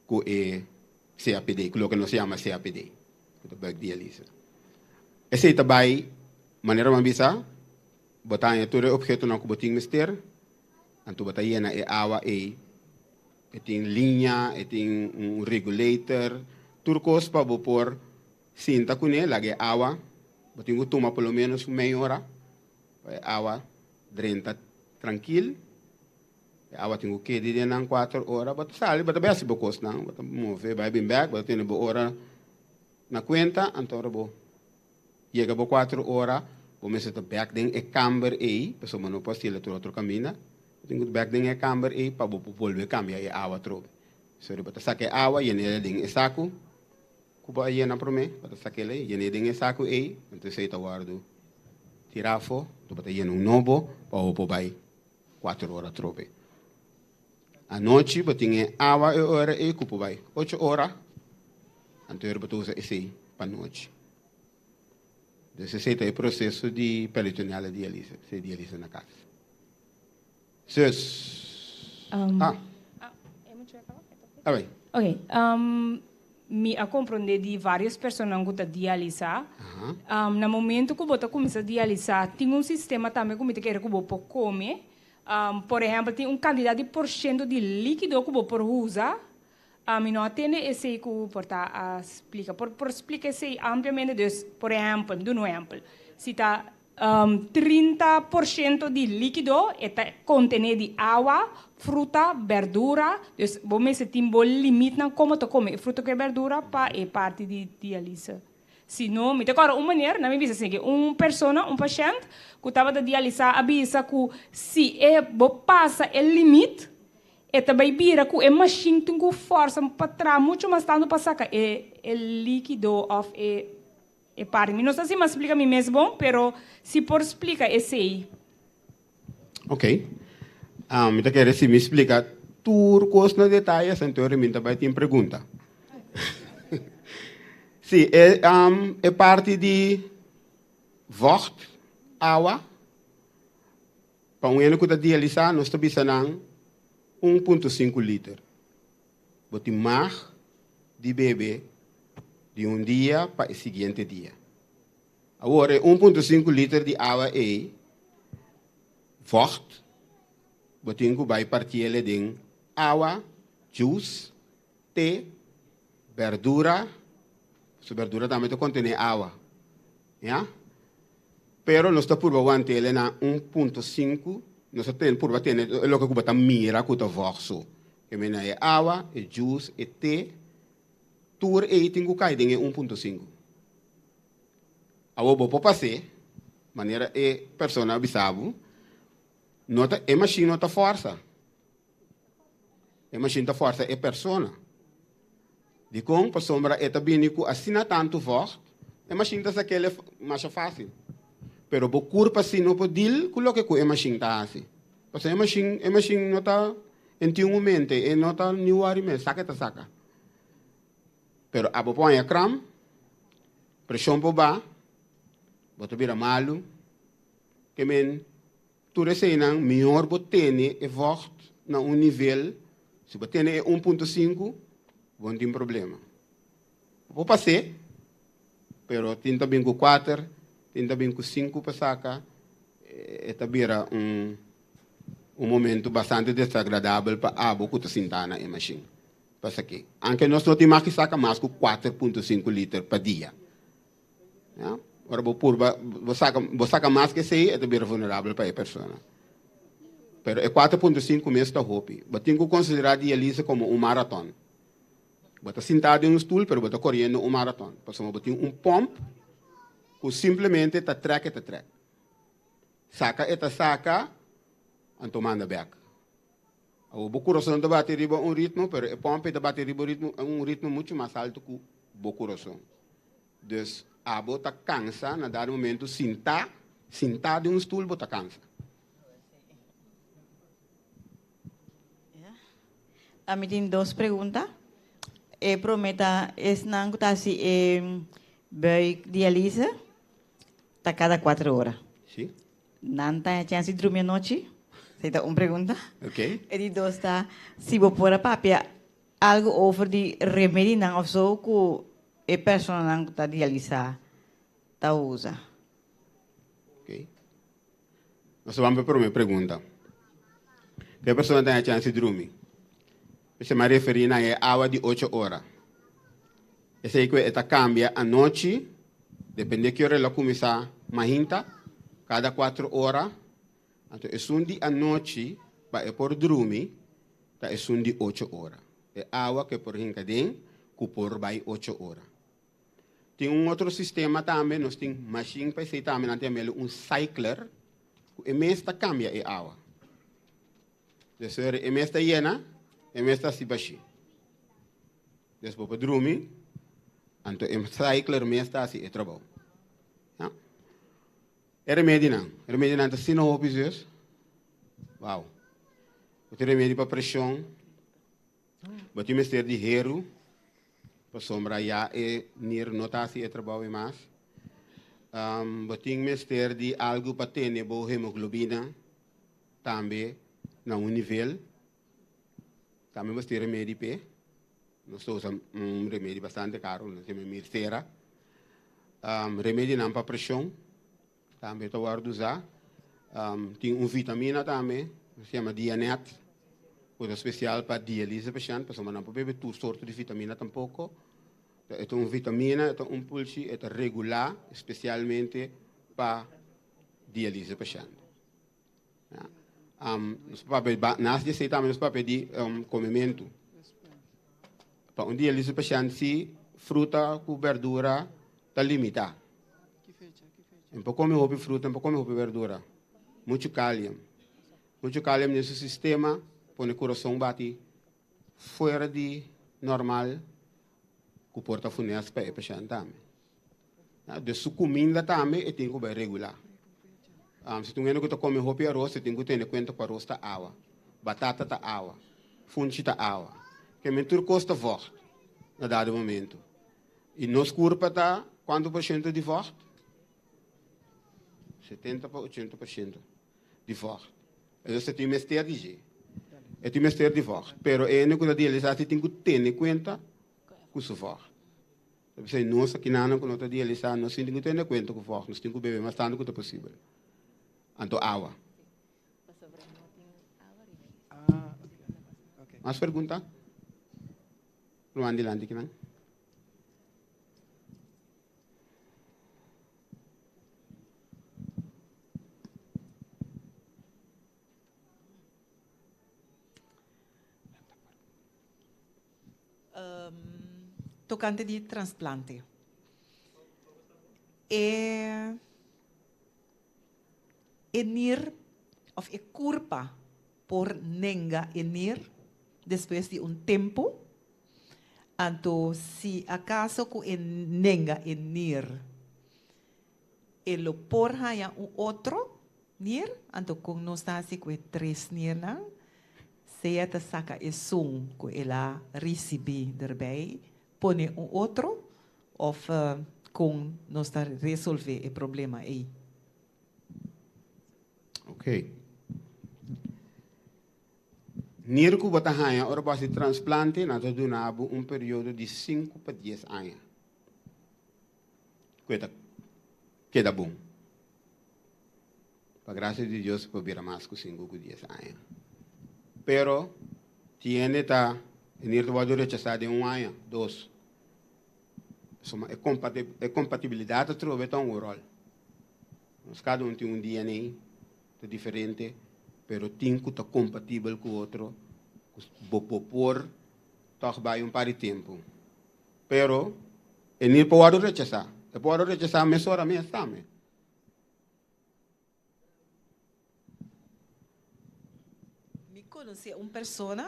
ku e CAPD, ku loke nos yama CAPD, ku ta buikdialyse. Esei ta bai, manera bo a bisa, bo ta haña tur e ophetonan ku bo tin mester, anto bo ta yena e awa ei, e tin liña, e tin un regulator, tur kos pa bo por sinta kuné, laga e awa, bo tin ku tuma por lo ménos un mei ora pa e awa drenta trankil. E awa tin ku keda den nan kuater ora, bo ta sali, bo ta bai hasi bo kosnan, bo ta move bai bin bèk, bo ta tene bo ora na kuenta, anto ora bo yega bo kuater ora, bo mester ta bèk den e kamber ei, pasobra bo no por hasiel tur otro kaminda, bo tin ku bèk den e kamber ei pa bo por bolbe kambia e awa atrobe. Sori bo ta saka e awa, yen'el den e saku ku bo a yena promé, bo ta sak'el ei, yen'é den e saku ei, anto esei ta wòrdu tirá afó, anto bo ta yena un nobo pa bo por bai Kuater ora atrobe. Anochi bo tin e awa e ora ei ku por bai ocho ora, anto bo ta usa esei pa nochi. Dus esei ta e proseso di peritoneale dialise, esei dialise na kas. Zus. Ah. A bai. Ok. Mi a komprondé di vários personan ku ta dialisá. Na momento ku bo ta kuminsá dialisá, tin un sistema tambe ku mi ta kere ku bo por kome. Por ehèmpel, tin un kantidat di porshento di líkido ku bo por usa. Mi no a tende esei ku por ta a splika. Por por splika esei ampliamente? Dus, por ehèmpel, mi duna un ehèmpel. Si ta 30 porshento di líkido e ta kontené di awa, fruta, bèrdura. Dus bo mester tin bo limitnan komo ta kome e fruta ku e bèrdura pa e parti di dialise. Si no, mi ta kòrda un meneer, nan mi bisa esaki, un persona, un pashènt ku tabata dialisá a bisa ku si e bo pasa e limit. E ta bai bira ku e mashin tin ku forsa pa traha muchu mas tantu pa saka e e likido òf e e parti. Mi no sa si mi a splika mi mes bon, pero si por splika esei. Ok. Mi ta kere si mi splika tur kos na detaye, anto mi ta bai tin pregunta. Si, e e parti di vocht, awa. Pa un hende ku ta dialisá nos ta bisa nan 1.5 liter. Bo tin mag di bebe di un dia pa e siguiente dia. Awor e 1.5 liter di awa ei, vocht, bo tin ku bai partiele den awa, juice, te, berdura, su berdura tambe ta kontené awa, ya. Pero nos ta purba want'el na 1.5, nos ta tene purba tene e loke ku bo ta mira ku ta vòg so. Ke mena e awa, e juice, e te, tur ei tin ku kai den e 1.5. Awor bo por pas'é, manera e persona a bisa bo, no ta e mashin no ta fòrsa. E mashin ta fòrsa e persona. Dikon? Pasobra e ta bini ku asina tantu vògt, e mashin ta sak'el masha fásil. Pero bo kurpa si no por dil ku loke ku e mashin ta hasi. Pasobra e mashin, e mashin no ta, e tin un mente, e no ta ni wòri mes, saka e ta saka. Pero abo por haña kram, preshon por baha, bo ta bira malu, ke men Tur eseinan mihor bo tene e vocht na un nivel, si bo tene e 1.5, bo no tin problema. Bo por pas'é, pero tin ta bin ku kuater, tin ta bin ku sinku pa saka, e ta bira un un momento bastante desagradabel pa abo ku ta sintá na e mashin pa sak'é. Anke nos no tin mas ki saka mas ku 4.5 liter pa dia. Ya? Ora bo purba, bo saca, bo saca mas que esei, e ta bira vulnerabel pa e persona. Pero e 4.5 mes ta hopi. Bo tin cu considera dialise como un maraton. Bo ta sinta den un stoel, pero bo ta coriendo un maraton. Pasobra bo tin un pomp cu simplemente ta trek e ta trek. Saca e ta saca, anto manda bek. Awor bo curason ta bati riba un ritmo, pero e pomp ta bati riba un ritmo, un ritmo mucho mas alto cu bo curason. Dus abo ta cansa na dado momento sinta, sinta den un stoel bo ta cansa. Ami tin dos pregunta. E prome ta esnan cu ta haci e buik dialyse ta cada 4 ora. Si. Nan ta haña chance di drumi anochi? Esei ta un pregunta. Ok. E di dos ta si bo por a papia algo over di remedinan of so cu e personanan cu ta dialisa ta usa. Ok. Nos ta ban pa e prome pregunta. Ke persona ta haña chance di drumi? Esei mi a referi na e awa di ocho ora. Esei cu e ta cambia anochi, depende ki ora el a cuminsa mahinta, cada cuatro ora. Anto esun di anochi pa e por drumi ta esun di ocho ora. E awa cu e por hinca den cu por bay ocho ora. Tin un otro sistema tambe, nos tin machine pa esey tambe, nan ta yam'el un cycler, cu e mes ta cambia e awa. Dus e mes ta yena, e mes ta haci bashi. Des bo por drumi, anto e cycler mes ta haci e trabou. Ja. E remedinan, e remedinan ta asina hopi zus. Wow. Bo tin remedi pa presion, bo tin mester di heru, pasobra ya e nir no ta haci e trabou ei mas. Bo tin mester di algu pa tene bo hemoglobina tambe na un nivel. Tambe mester remedi p'e. Nos ta usa un remedi bastante caro, nos yama Mircera. Remedinan pa presion tambe ta wordo usa. Tin un vitamina tambe, nos yama Dianet, cu ta special pa dialise pashent, pasobra nan por bebe tur sorto di vitamina tampoco. E ta un vitamina, e ta un pulshi, e ta regula specialmente pa dialise pashent. Nos papia, naast di esei tambe nos papia di komementu. Pa un dialise pashent si fruta ku berdura ta limitá. En por kome hopi fruta, en por kome hopi berdura. Muchu kalium. Muchu kalium den su sistema. pone kurason bati fuera di normal ku por ta funest pa e pashènt tambe. Dus su kuminda tambe e tin ku bai regulá. Si ta un hende ku ta kome hopi aros e tin ku tene kuenta ku aros ta awa, batata ta awa, funchi ta awa. Kemen tur kos ta vògt na dado momento. I nos kurpa ta kuantu por shento di vògt? 70 pa 80 por shento di vògt. Entonces e tin mester di dje. E tin mester di vògt. Pero e hende ku ta dialisá si tin ku tene kuenta ku su vògt. Ta p'esei nos akinanan ku no ta dialisá nos tin ku tene kuenta ku vògt. Nos tin ku bebe mas tantu ku ta posibel. Anto awa. Mas pregunta? Ruman dilanti kinan. Tokante di transplante. E e nir of e kurpa por nenga e nir despues di un tempu. Anto si akaso ku e nenga e nir e lo por haña un otro nir, anto kon nos ta hasi ku e tres nirnan? Sea ta saka esun ku el a risibí derbei, pone un otro, òf kon nos ta resolvé e problema ei? Ok. Nir ku bo ta haña ora bo hasi transplante, nan ta duna bo un periodo di sinku pa dies aña. Ku e ta keda bon. Pa grasia di Dios por bira mas ku sinku ku dies aña. Pero tin hende ta e nir ta wòrdu rechasá den un aña, dos. Pasobra e kompatibilidat atrobe ta un ròl. Nos kada un tin un DNA ta diferente, pero tin ku ta kompatibel ku otro, ku bo bo por tòg bai un par di tempu. Pero e nir por wòrdu rechasá. E por wòrdu rechasá mesora mes tambe. Mi konosé un persona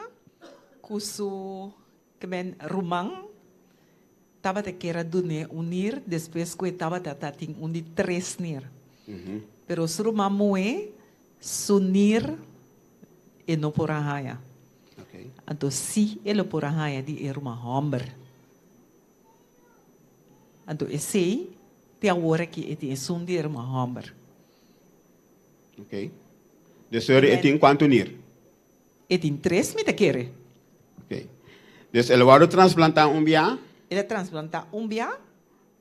ku su kemen ruman tabata kier a dun'é un nir despues ku e tabata ta tin un di tres nir. Pero su ruman muhé su nir e no por a haña. Anto si e lo por a haña di e ruman hòmber. Anto esei te awor aki e tin esun di e ruman hòmber. Ok. Dus ora e tin kuantu nir? E tin tres mi ta kere. Ok. Dus el a wòrdu transplantá un bia? El a transplantá un bia.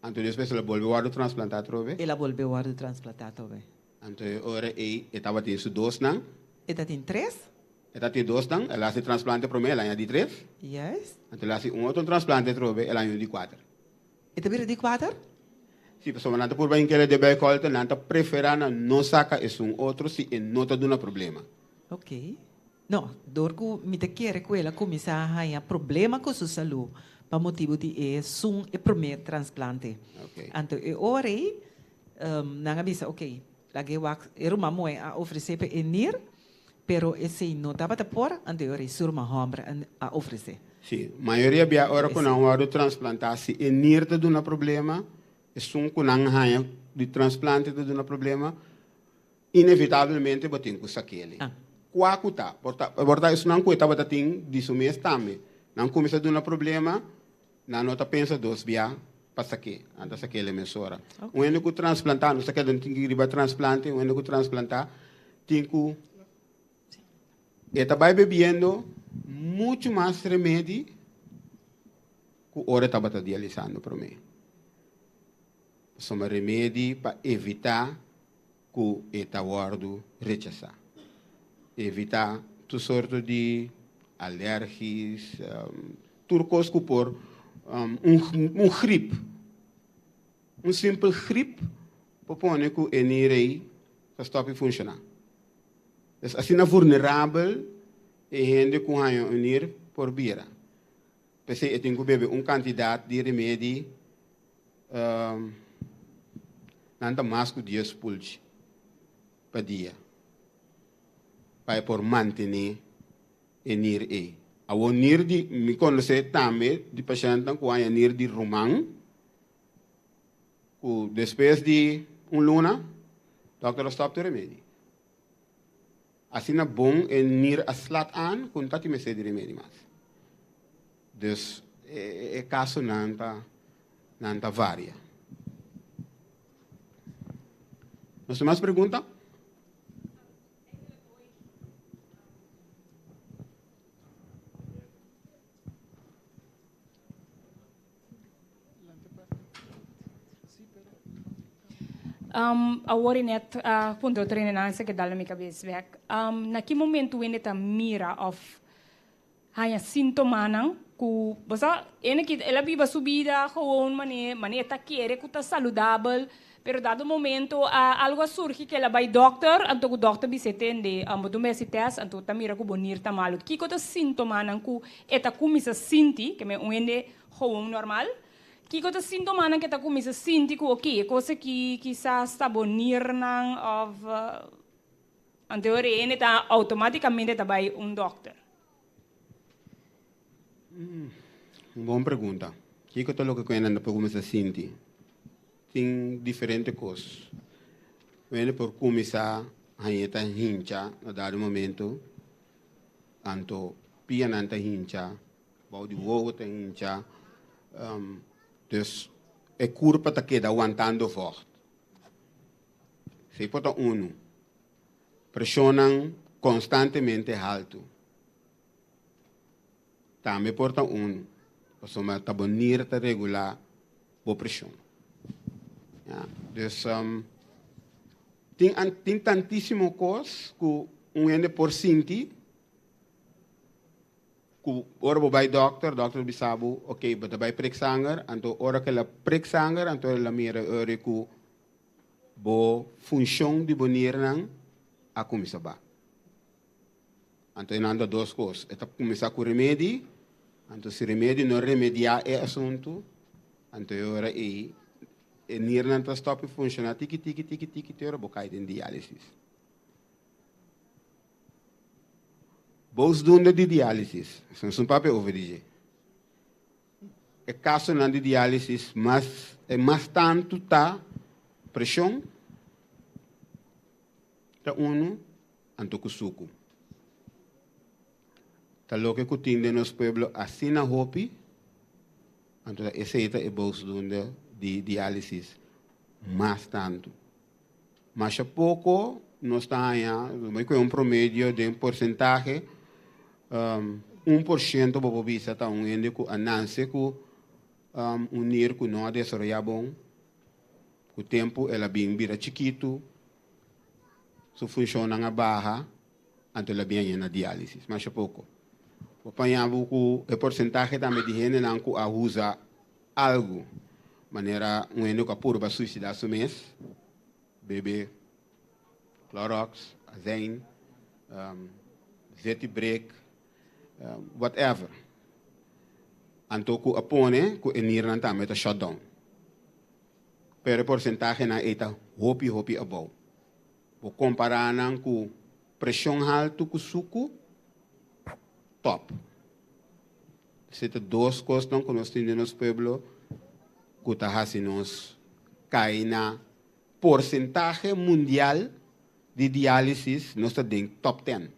Anto despues el a bolbe wòrdu transplantá atrobe? El a bolbe wòrdu transplantá atrobe. Anto e ora ei e tabatin su dosnan? E ta tin tres. E ta tin dosnan, el a hasi transplante promé, el aña di tres. Juist. Anto el a hasi un otro transplante atrobe, el aña di kuater. E ta bira di kuater? Si, pasobra nan ta purba hink'el den buikholte, nan ta preferá na no saka esun otro si e no ta duna problema. Ok. No, dor ku mi ta kere ku el a kuminsá haña problema ku su salú pa motibu di esun e promé transplante. Ok. Anto e ora ei nan a bisa, ok, laga e wak, e ruman muhé a ofresé pa e nir, Pero esei no tabata por, anto e ora e su ruman hòmber a ofresé. Sí, mayoria bia ora ku nan wòrdu transplantá, si e nir ta duna problema, esun ku nan haña di transplante ta duna problema, inevitablemente bo tin ku sak'el. Kua ku ta? Por ta, por ta esunnan ku e tabata tin di su mes tambe. Nan kuminsá duna problema, nan no ta pensa dos bia pa sak'é, nan ta sak'el e mesora. Un hende ku transplantá, nos ta keda tin ku riba transplante, un hende ku transplantá tin ku e ta bai bebiendo muchu mas remedi ku ora e tabata dialisando promé. Pasobra remedi pa evitá ku e ta wòrdu rechasá. Evitá tur sorto di alergis, tur kos ku por un grip, un simpel grip por pone ku e nirei ta stòp di funshoná. Pues asina vulnerabel e hende ku haña un nir por bira. P'esei e tin ku bebe un kantidat di remedi, nan ta mas ku dies pulchi pa dia, pa e por mantené. E nir ei. Awor nir di, mi konosé tambe di pashèntnan ku haña nir di ruman, ku despues di un luna, dòkter a stòp tur remedi. Asina bon e nir a slat aan ku no ta tin mester di remedi mas. Dus e kasonan ta nan ta varia. Nos tin mas pregunta? Um, awor net uh, punto otro que dal na mi cabes bek. Na ki momento wende ta mira of haña síntomanan ku bosa ene ki el a biba su bida gewoon mane mane e ta kere ku ta saludabel, pero dado momento a algo a surgi ku el a bai dòkter, anto ku dòkter bis'é tende bo ta mester tèst, anto ta mira ku bo nir ta malu. Kiko ta síntomanan ku e ta kuminsá sinti, ke men un hende gewoon normal, kiko ta síntomanan ku e ta kuminsá sinti ku oke e kos aki kisas ta bo nirnan òf anto e ora e hende ta outomátikamente ta bai un dòkter? Un bon pregunta. Kiko ta loke ku hende por kuminsá sinti? Tin diferente kos. Hende por kuminsá haña ta hincha na dado momento, anto pianan ta hincha, bou di wowo ta hincha. Dus e kurpa ta keda wantando vògt. Esei por ta unu. Preshonnan konstantemente haltu tambe por ta un, pasobra ta bo nir ta regulá bo preshon. Ya, dus tin tin tantísimo kos ku un hende por sinti ku ora bo bai dòkter, dòkter ta bisa bo, oke, bo ta bai prek sanger, anto ora ku el a prek sanger, anto el a mira e ora ku Bo funshon di bo nirnan a kuminsá ba. Anto e nan ta dos kos. E ta kuminsá ku remedi, anto si remedi no remediá e asuntu, anto e ora ei e nirnan ta stòp di funshoná tiki tiki tiki tiki te ora bo kai den diálisis. Boosdoende di diálisis, nos no papia over di dje. E kasonan di diálisis mas e mas tantu ta preshon ta unu anto ku suku. Ta loke ku tin den nos pueblo asina hopi, anto ta esei ta e boosdoende di diálisis mas tantu. Masha poko nos ta haña, bo kohe un promedio den porsentahe, 1% bo por bisa ta un hende ku a nanse ku un nir ku no a desaroyá bon, ku tempu el a bin bira chikitu, su funshonnan a baha, anto el a bin haña na diálisis. Masha poko. Bo paña bo ku e porsentahe tambe di hendenan ku a usa algu, manera un hende ku a purba suisidá su mes, bebe Clorox, azijn, zeti brek, whatever. Anto ku a pone ku e nirnan tambe ta shut down. Pero e porsentahenan ei ta hopi hopi abou. Bo kompará nan ku preshon haltu ku suku, top. Esei ta dos kosnan ku nos tin den nos pueblo ku ta hasi nos kai na porsentahe mundial di diálisis, nos ta den top ten.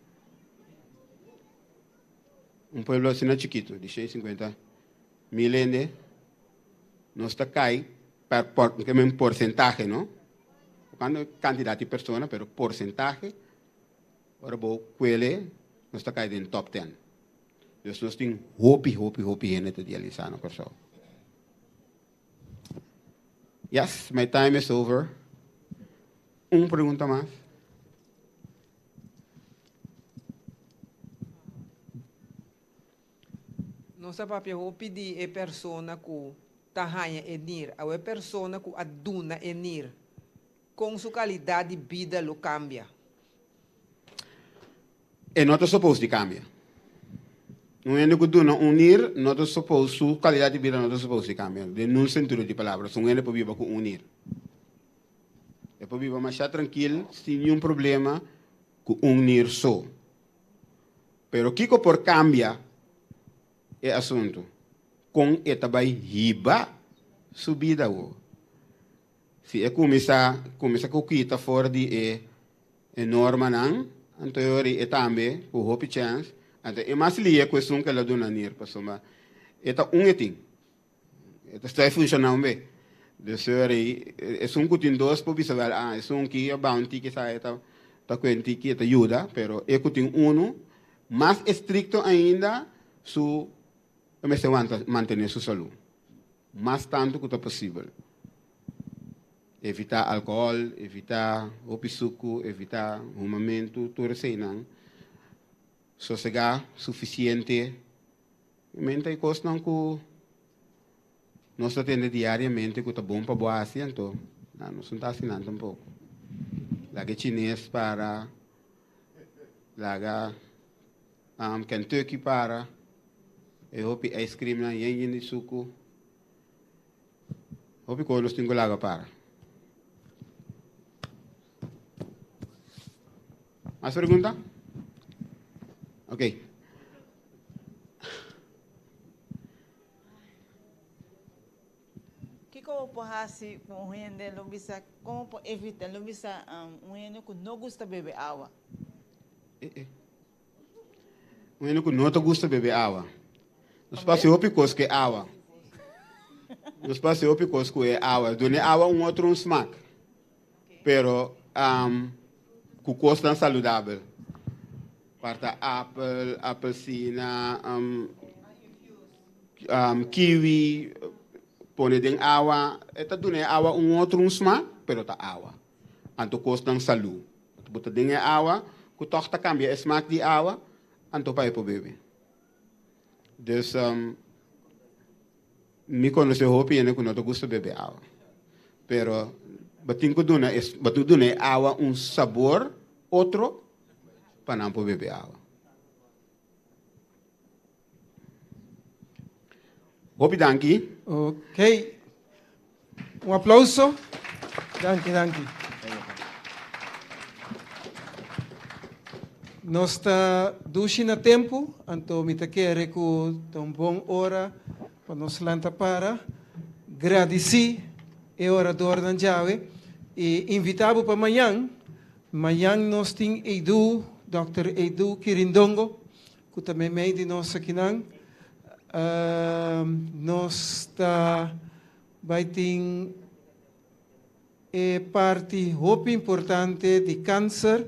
Un pueblo asina chikitu di 150 mil hende, nos ta kai per por, ke men porsentahe, no? Tokando kantidat di persona, pero porsentahe, ora bo kuele, nos ta kai den top ten. Dus nos tin hopi, hopi, hopi hende ta dialisa na Kòrsou. Yes, my time is over. Un pregunta mas. Nos a papia hopi di e persona ku ta haña e nir. Awe e persona ku a duna e nir, kon su kalidat di bida lo kambia? E no ta supos di kambia. Un hende ku duna un nir no ta supos, su kalidat di bida no ta supos di kambia, den nun sentido di palabra. Un hende por biba ku un nir. E por biba masha trankil, sin niun problema, ku un nir so. Pero kiko por kambia e asuntu? Kon e ta bai hiba su bida awor? Si e kuminsá kuminsá ku kita for di e e normanan, anto e ora e tambe ku hopi chèns, anto e mas lia ku esun ku el a duna nir, pasobra e ta un e tin. E ta stoi funshoná un be. Dus e ora ei, esun ku tin dos por bisa wèl, ah, esun ki a baha un tiki sa e ta ta kue un tiki, e ta yuda, pero e ku tin unu, mas estrikto ainda su e mester wanta mantené su salú mas tantu ku ta posibel. Evitá alkohòl, evitá hopi suku, evitá humamentu, tur eseinan. Sosegá sufisiente. Menta e kosnan ku nos ta tende diariamente ku ta bon pa bo hasi, anto na nos no ta hasi nan tampoko. Laga e chines para, laga Kentucky para, e hopi ice creamnan yen yen di suku. Hopi kos nos tin ku laga para. Mas pregunta? Ok. Kiko bo por hasi ku un hende lo bisa, kon bo por evita lo bisa un hende ku no gusta bebe awa? Eh eh. Un hende ku no ta gusta bebe awa. Nos por hasi hopi kos ku e awa. Nos por hasi hopi kos ku e awa. Duna e awa un otro un smak. Pero ku kosnan saludabel. Parta apel, apelsina, kiwi, pone den awa. E ta duna e awa un otro un smak, pero ta awa. Anto kosnan salú. Bo ta den e awa ku tòg ta kambia e smak di awa, anto pa e por bebe. Dus Mi konosé hopi hende ku no ta gusta bebe awa. Pero bo tin ku duna e bo tin ku duna e awa un sabor otro pa nan por bebe awa. Hopi danki. Ok. Un aplauso. Danki, danki. Nos ta dushi na tempu, anto mi ta kere ku ta un bon ora pa nos lanta para, gradisí e oradornan djawe i invitá bo pa mañan. Mañan nos tin Edu, Dòkter Edu Kirindongo, ku ta meimei di nos akinan. Nos ta bai tin e parti hopi importante di kanser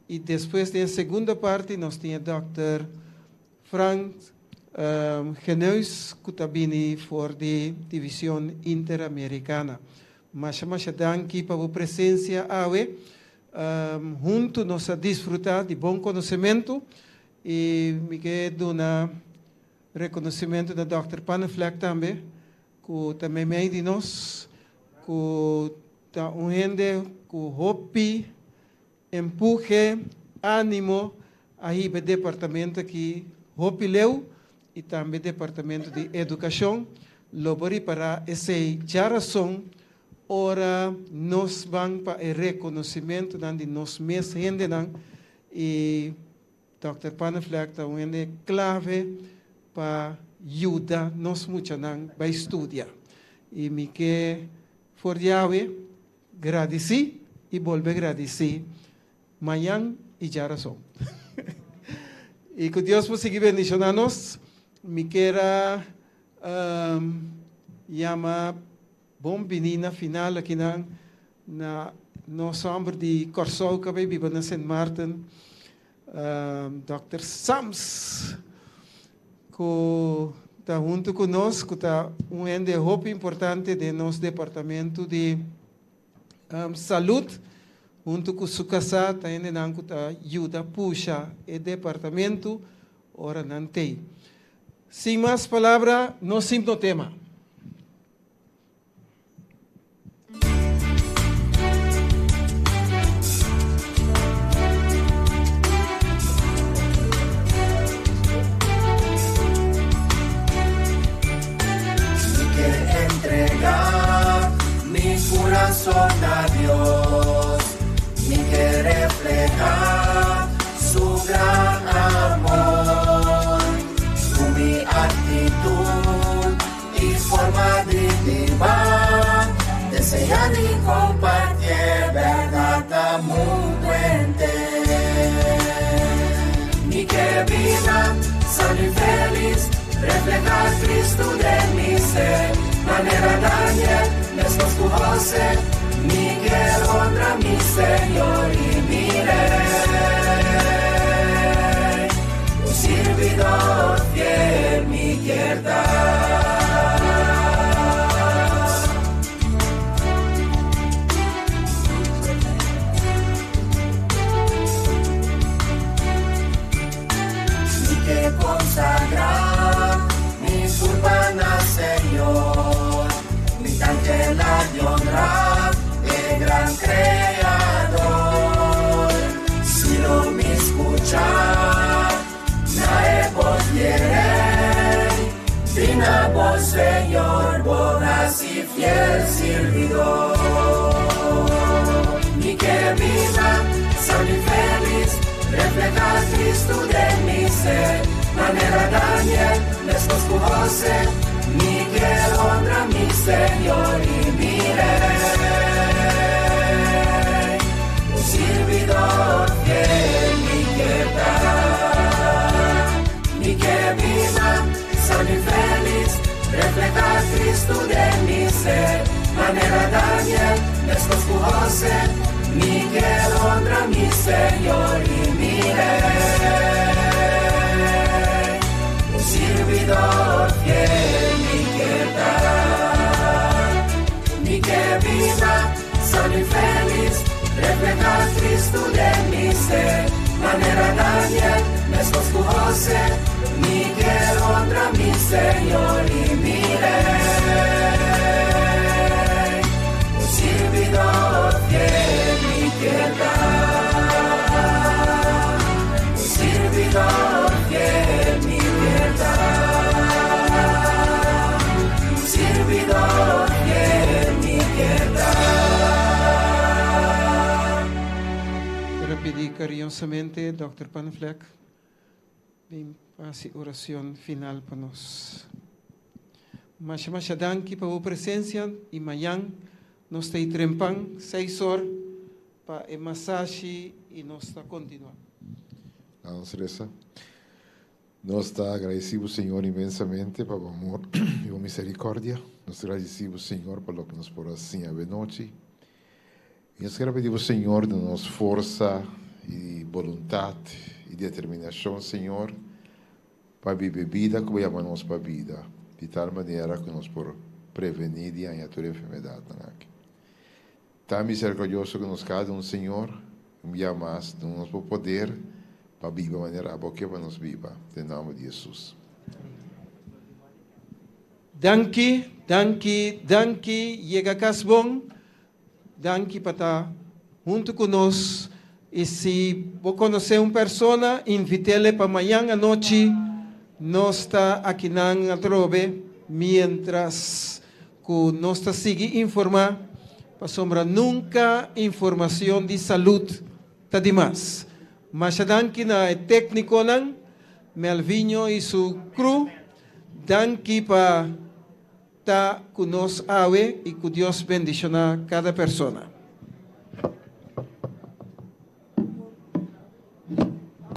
i despues den e segundo parti nos tin e dòkter Frank Geneus ku ta bini for di Division Interamericana. Masha masha danki pa bo presensia awe. Huntu nos a disfruta di bon konosementu i mi ke duna rekonosementu na dòkter Panneflek tambe ku ta meimei di nos, ku ta un hende ku hopi empuhe, ánimo a hiba e departamento aki hopi leu i tambe departamento di edukashon. Lo bo ripará esei djarason Ora nos ban pa e reconocimentonan di nos mes hendenan y Dòkter Panneflek ta un hende clave pa yuda nos muchanan bay studia. Y mi ke for di awe gradici y bolbe gradici mañan y djarason. Y cu Dios por sigui bendiciona nos. Mi kier a yama Bon bini na final akinan na nos homber di Kòrsou ku a bai biba na Sint Maarten, Dòkter Sams, ku ta huntu ku nos, ku ta un hende hopi importante den nos departamento di salud, huntu ku su kasá ta hendenan ku ta yuda pusha e departamento ora nan t'ei. Sin mas palabra, nos simpno tema. Mi ke entrega mi kurason na Dios, mi ke refleha su gran amor. Reflehá Kristu den mi ser, manera Daniel, meskos ku José, Mi ke honra mi Señor i mi Rey. Un sirbidor fiel mi kier ta. Mi ke konsagrá mi kurpa na Señor, mi ta anhelá di honrá e gran Kreador. Si lo mi skuchá na e bos di e Rei, bin na bo Señor, bo hasi fiel sirbidor. Mi ke biba sano i felis, reflehá Kristu den mi ser, manera Daniel, meskos ku José, mi ke honra mi Señor i mi Rey. Un sirbidor fiel mi kier ta. Mi ke biba sano i felis, reflehá Kristu den mi ser, manera Daniel, meskos ku José, mi ke honra mi Señor i mi Rey. Un sirbidor fiel mi kier ta. Mi ke biba sano i felis, reflehá Kristu den mi ser, manera Daniel, meskos ku José, mi ke honra mi Señor i mi Rey. Un sirbidor fiel mi kier ta. Un sirbidor fiel mi kier ta. Un sirbidor fiel mi kier ta. Quiero pedir cariñosamente, Dr. Panflek, bin hasi oracion final pa nos. Masha masha danki pa bo presencia y mañan nos ta y trempan seis or pa e masashi y nos ta continua. Laga nos resa. Nos ta agradeci bo Señor inmensamente pa bo amor y bo misericordia. Nos ta gradeci bo Señor pa loke nos por a siña awe nochi. Y nos kier a pidi bo Señor duna nos forsa y boluntad y determinacion Señor pa biba e bida cu bo yama nos pa bida di tal manera cu nos por preveni di haña tur enfermedadnan aki. Ta misericordioso cu nos cada un Señor, un bia mas duna nos bo poder pa biba manera abo ke pa nos biba. Den nomber di Jesus. Danki, danki, danki, yega cas bon. Danki pa ta huntu ku nos i si bo konosé un persona invit'ele pa mañan anochi nos ta akinan atrobe mientras ku nos ta sigui informá pasobra nunka informacion di salud ta di mas. Masha danki na e teknikonan Melvinho i su crew danki pa. Ta cu nos awe y cu Dios bendiciona cada persona.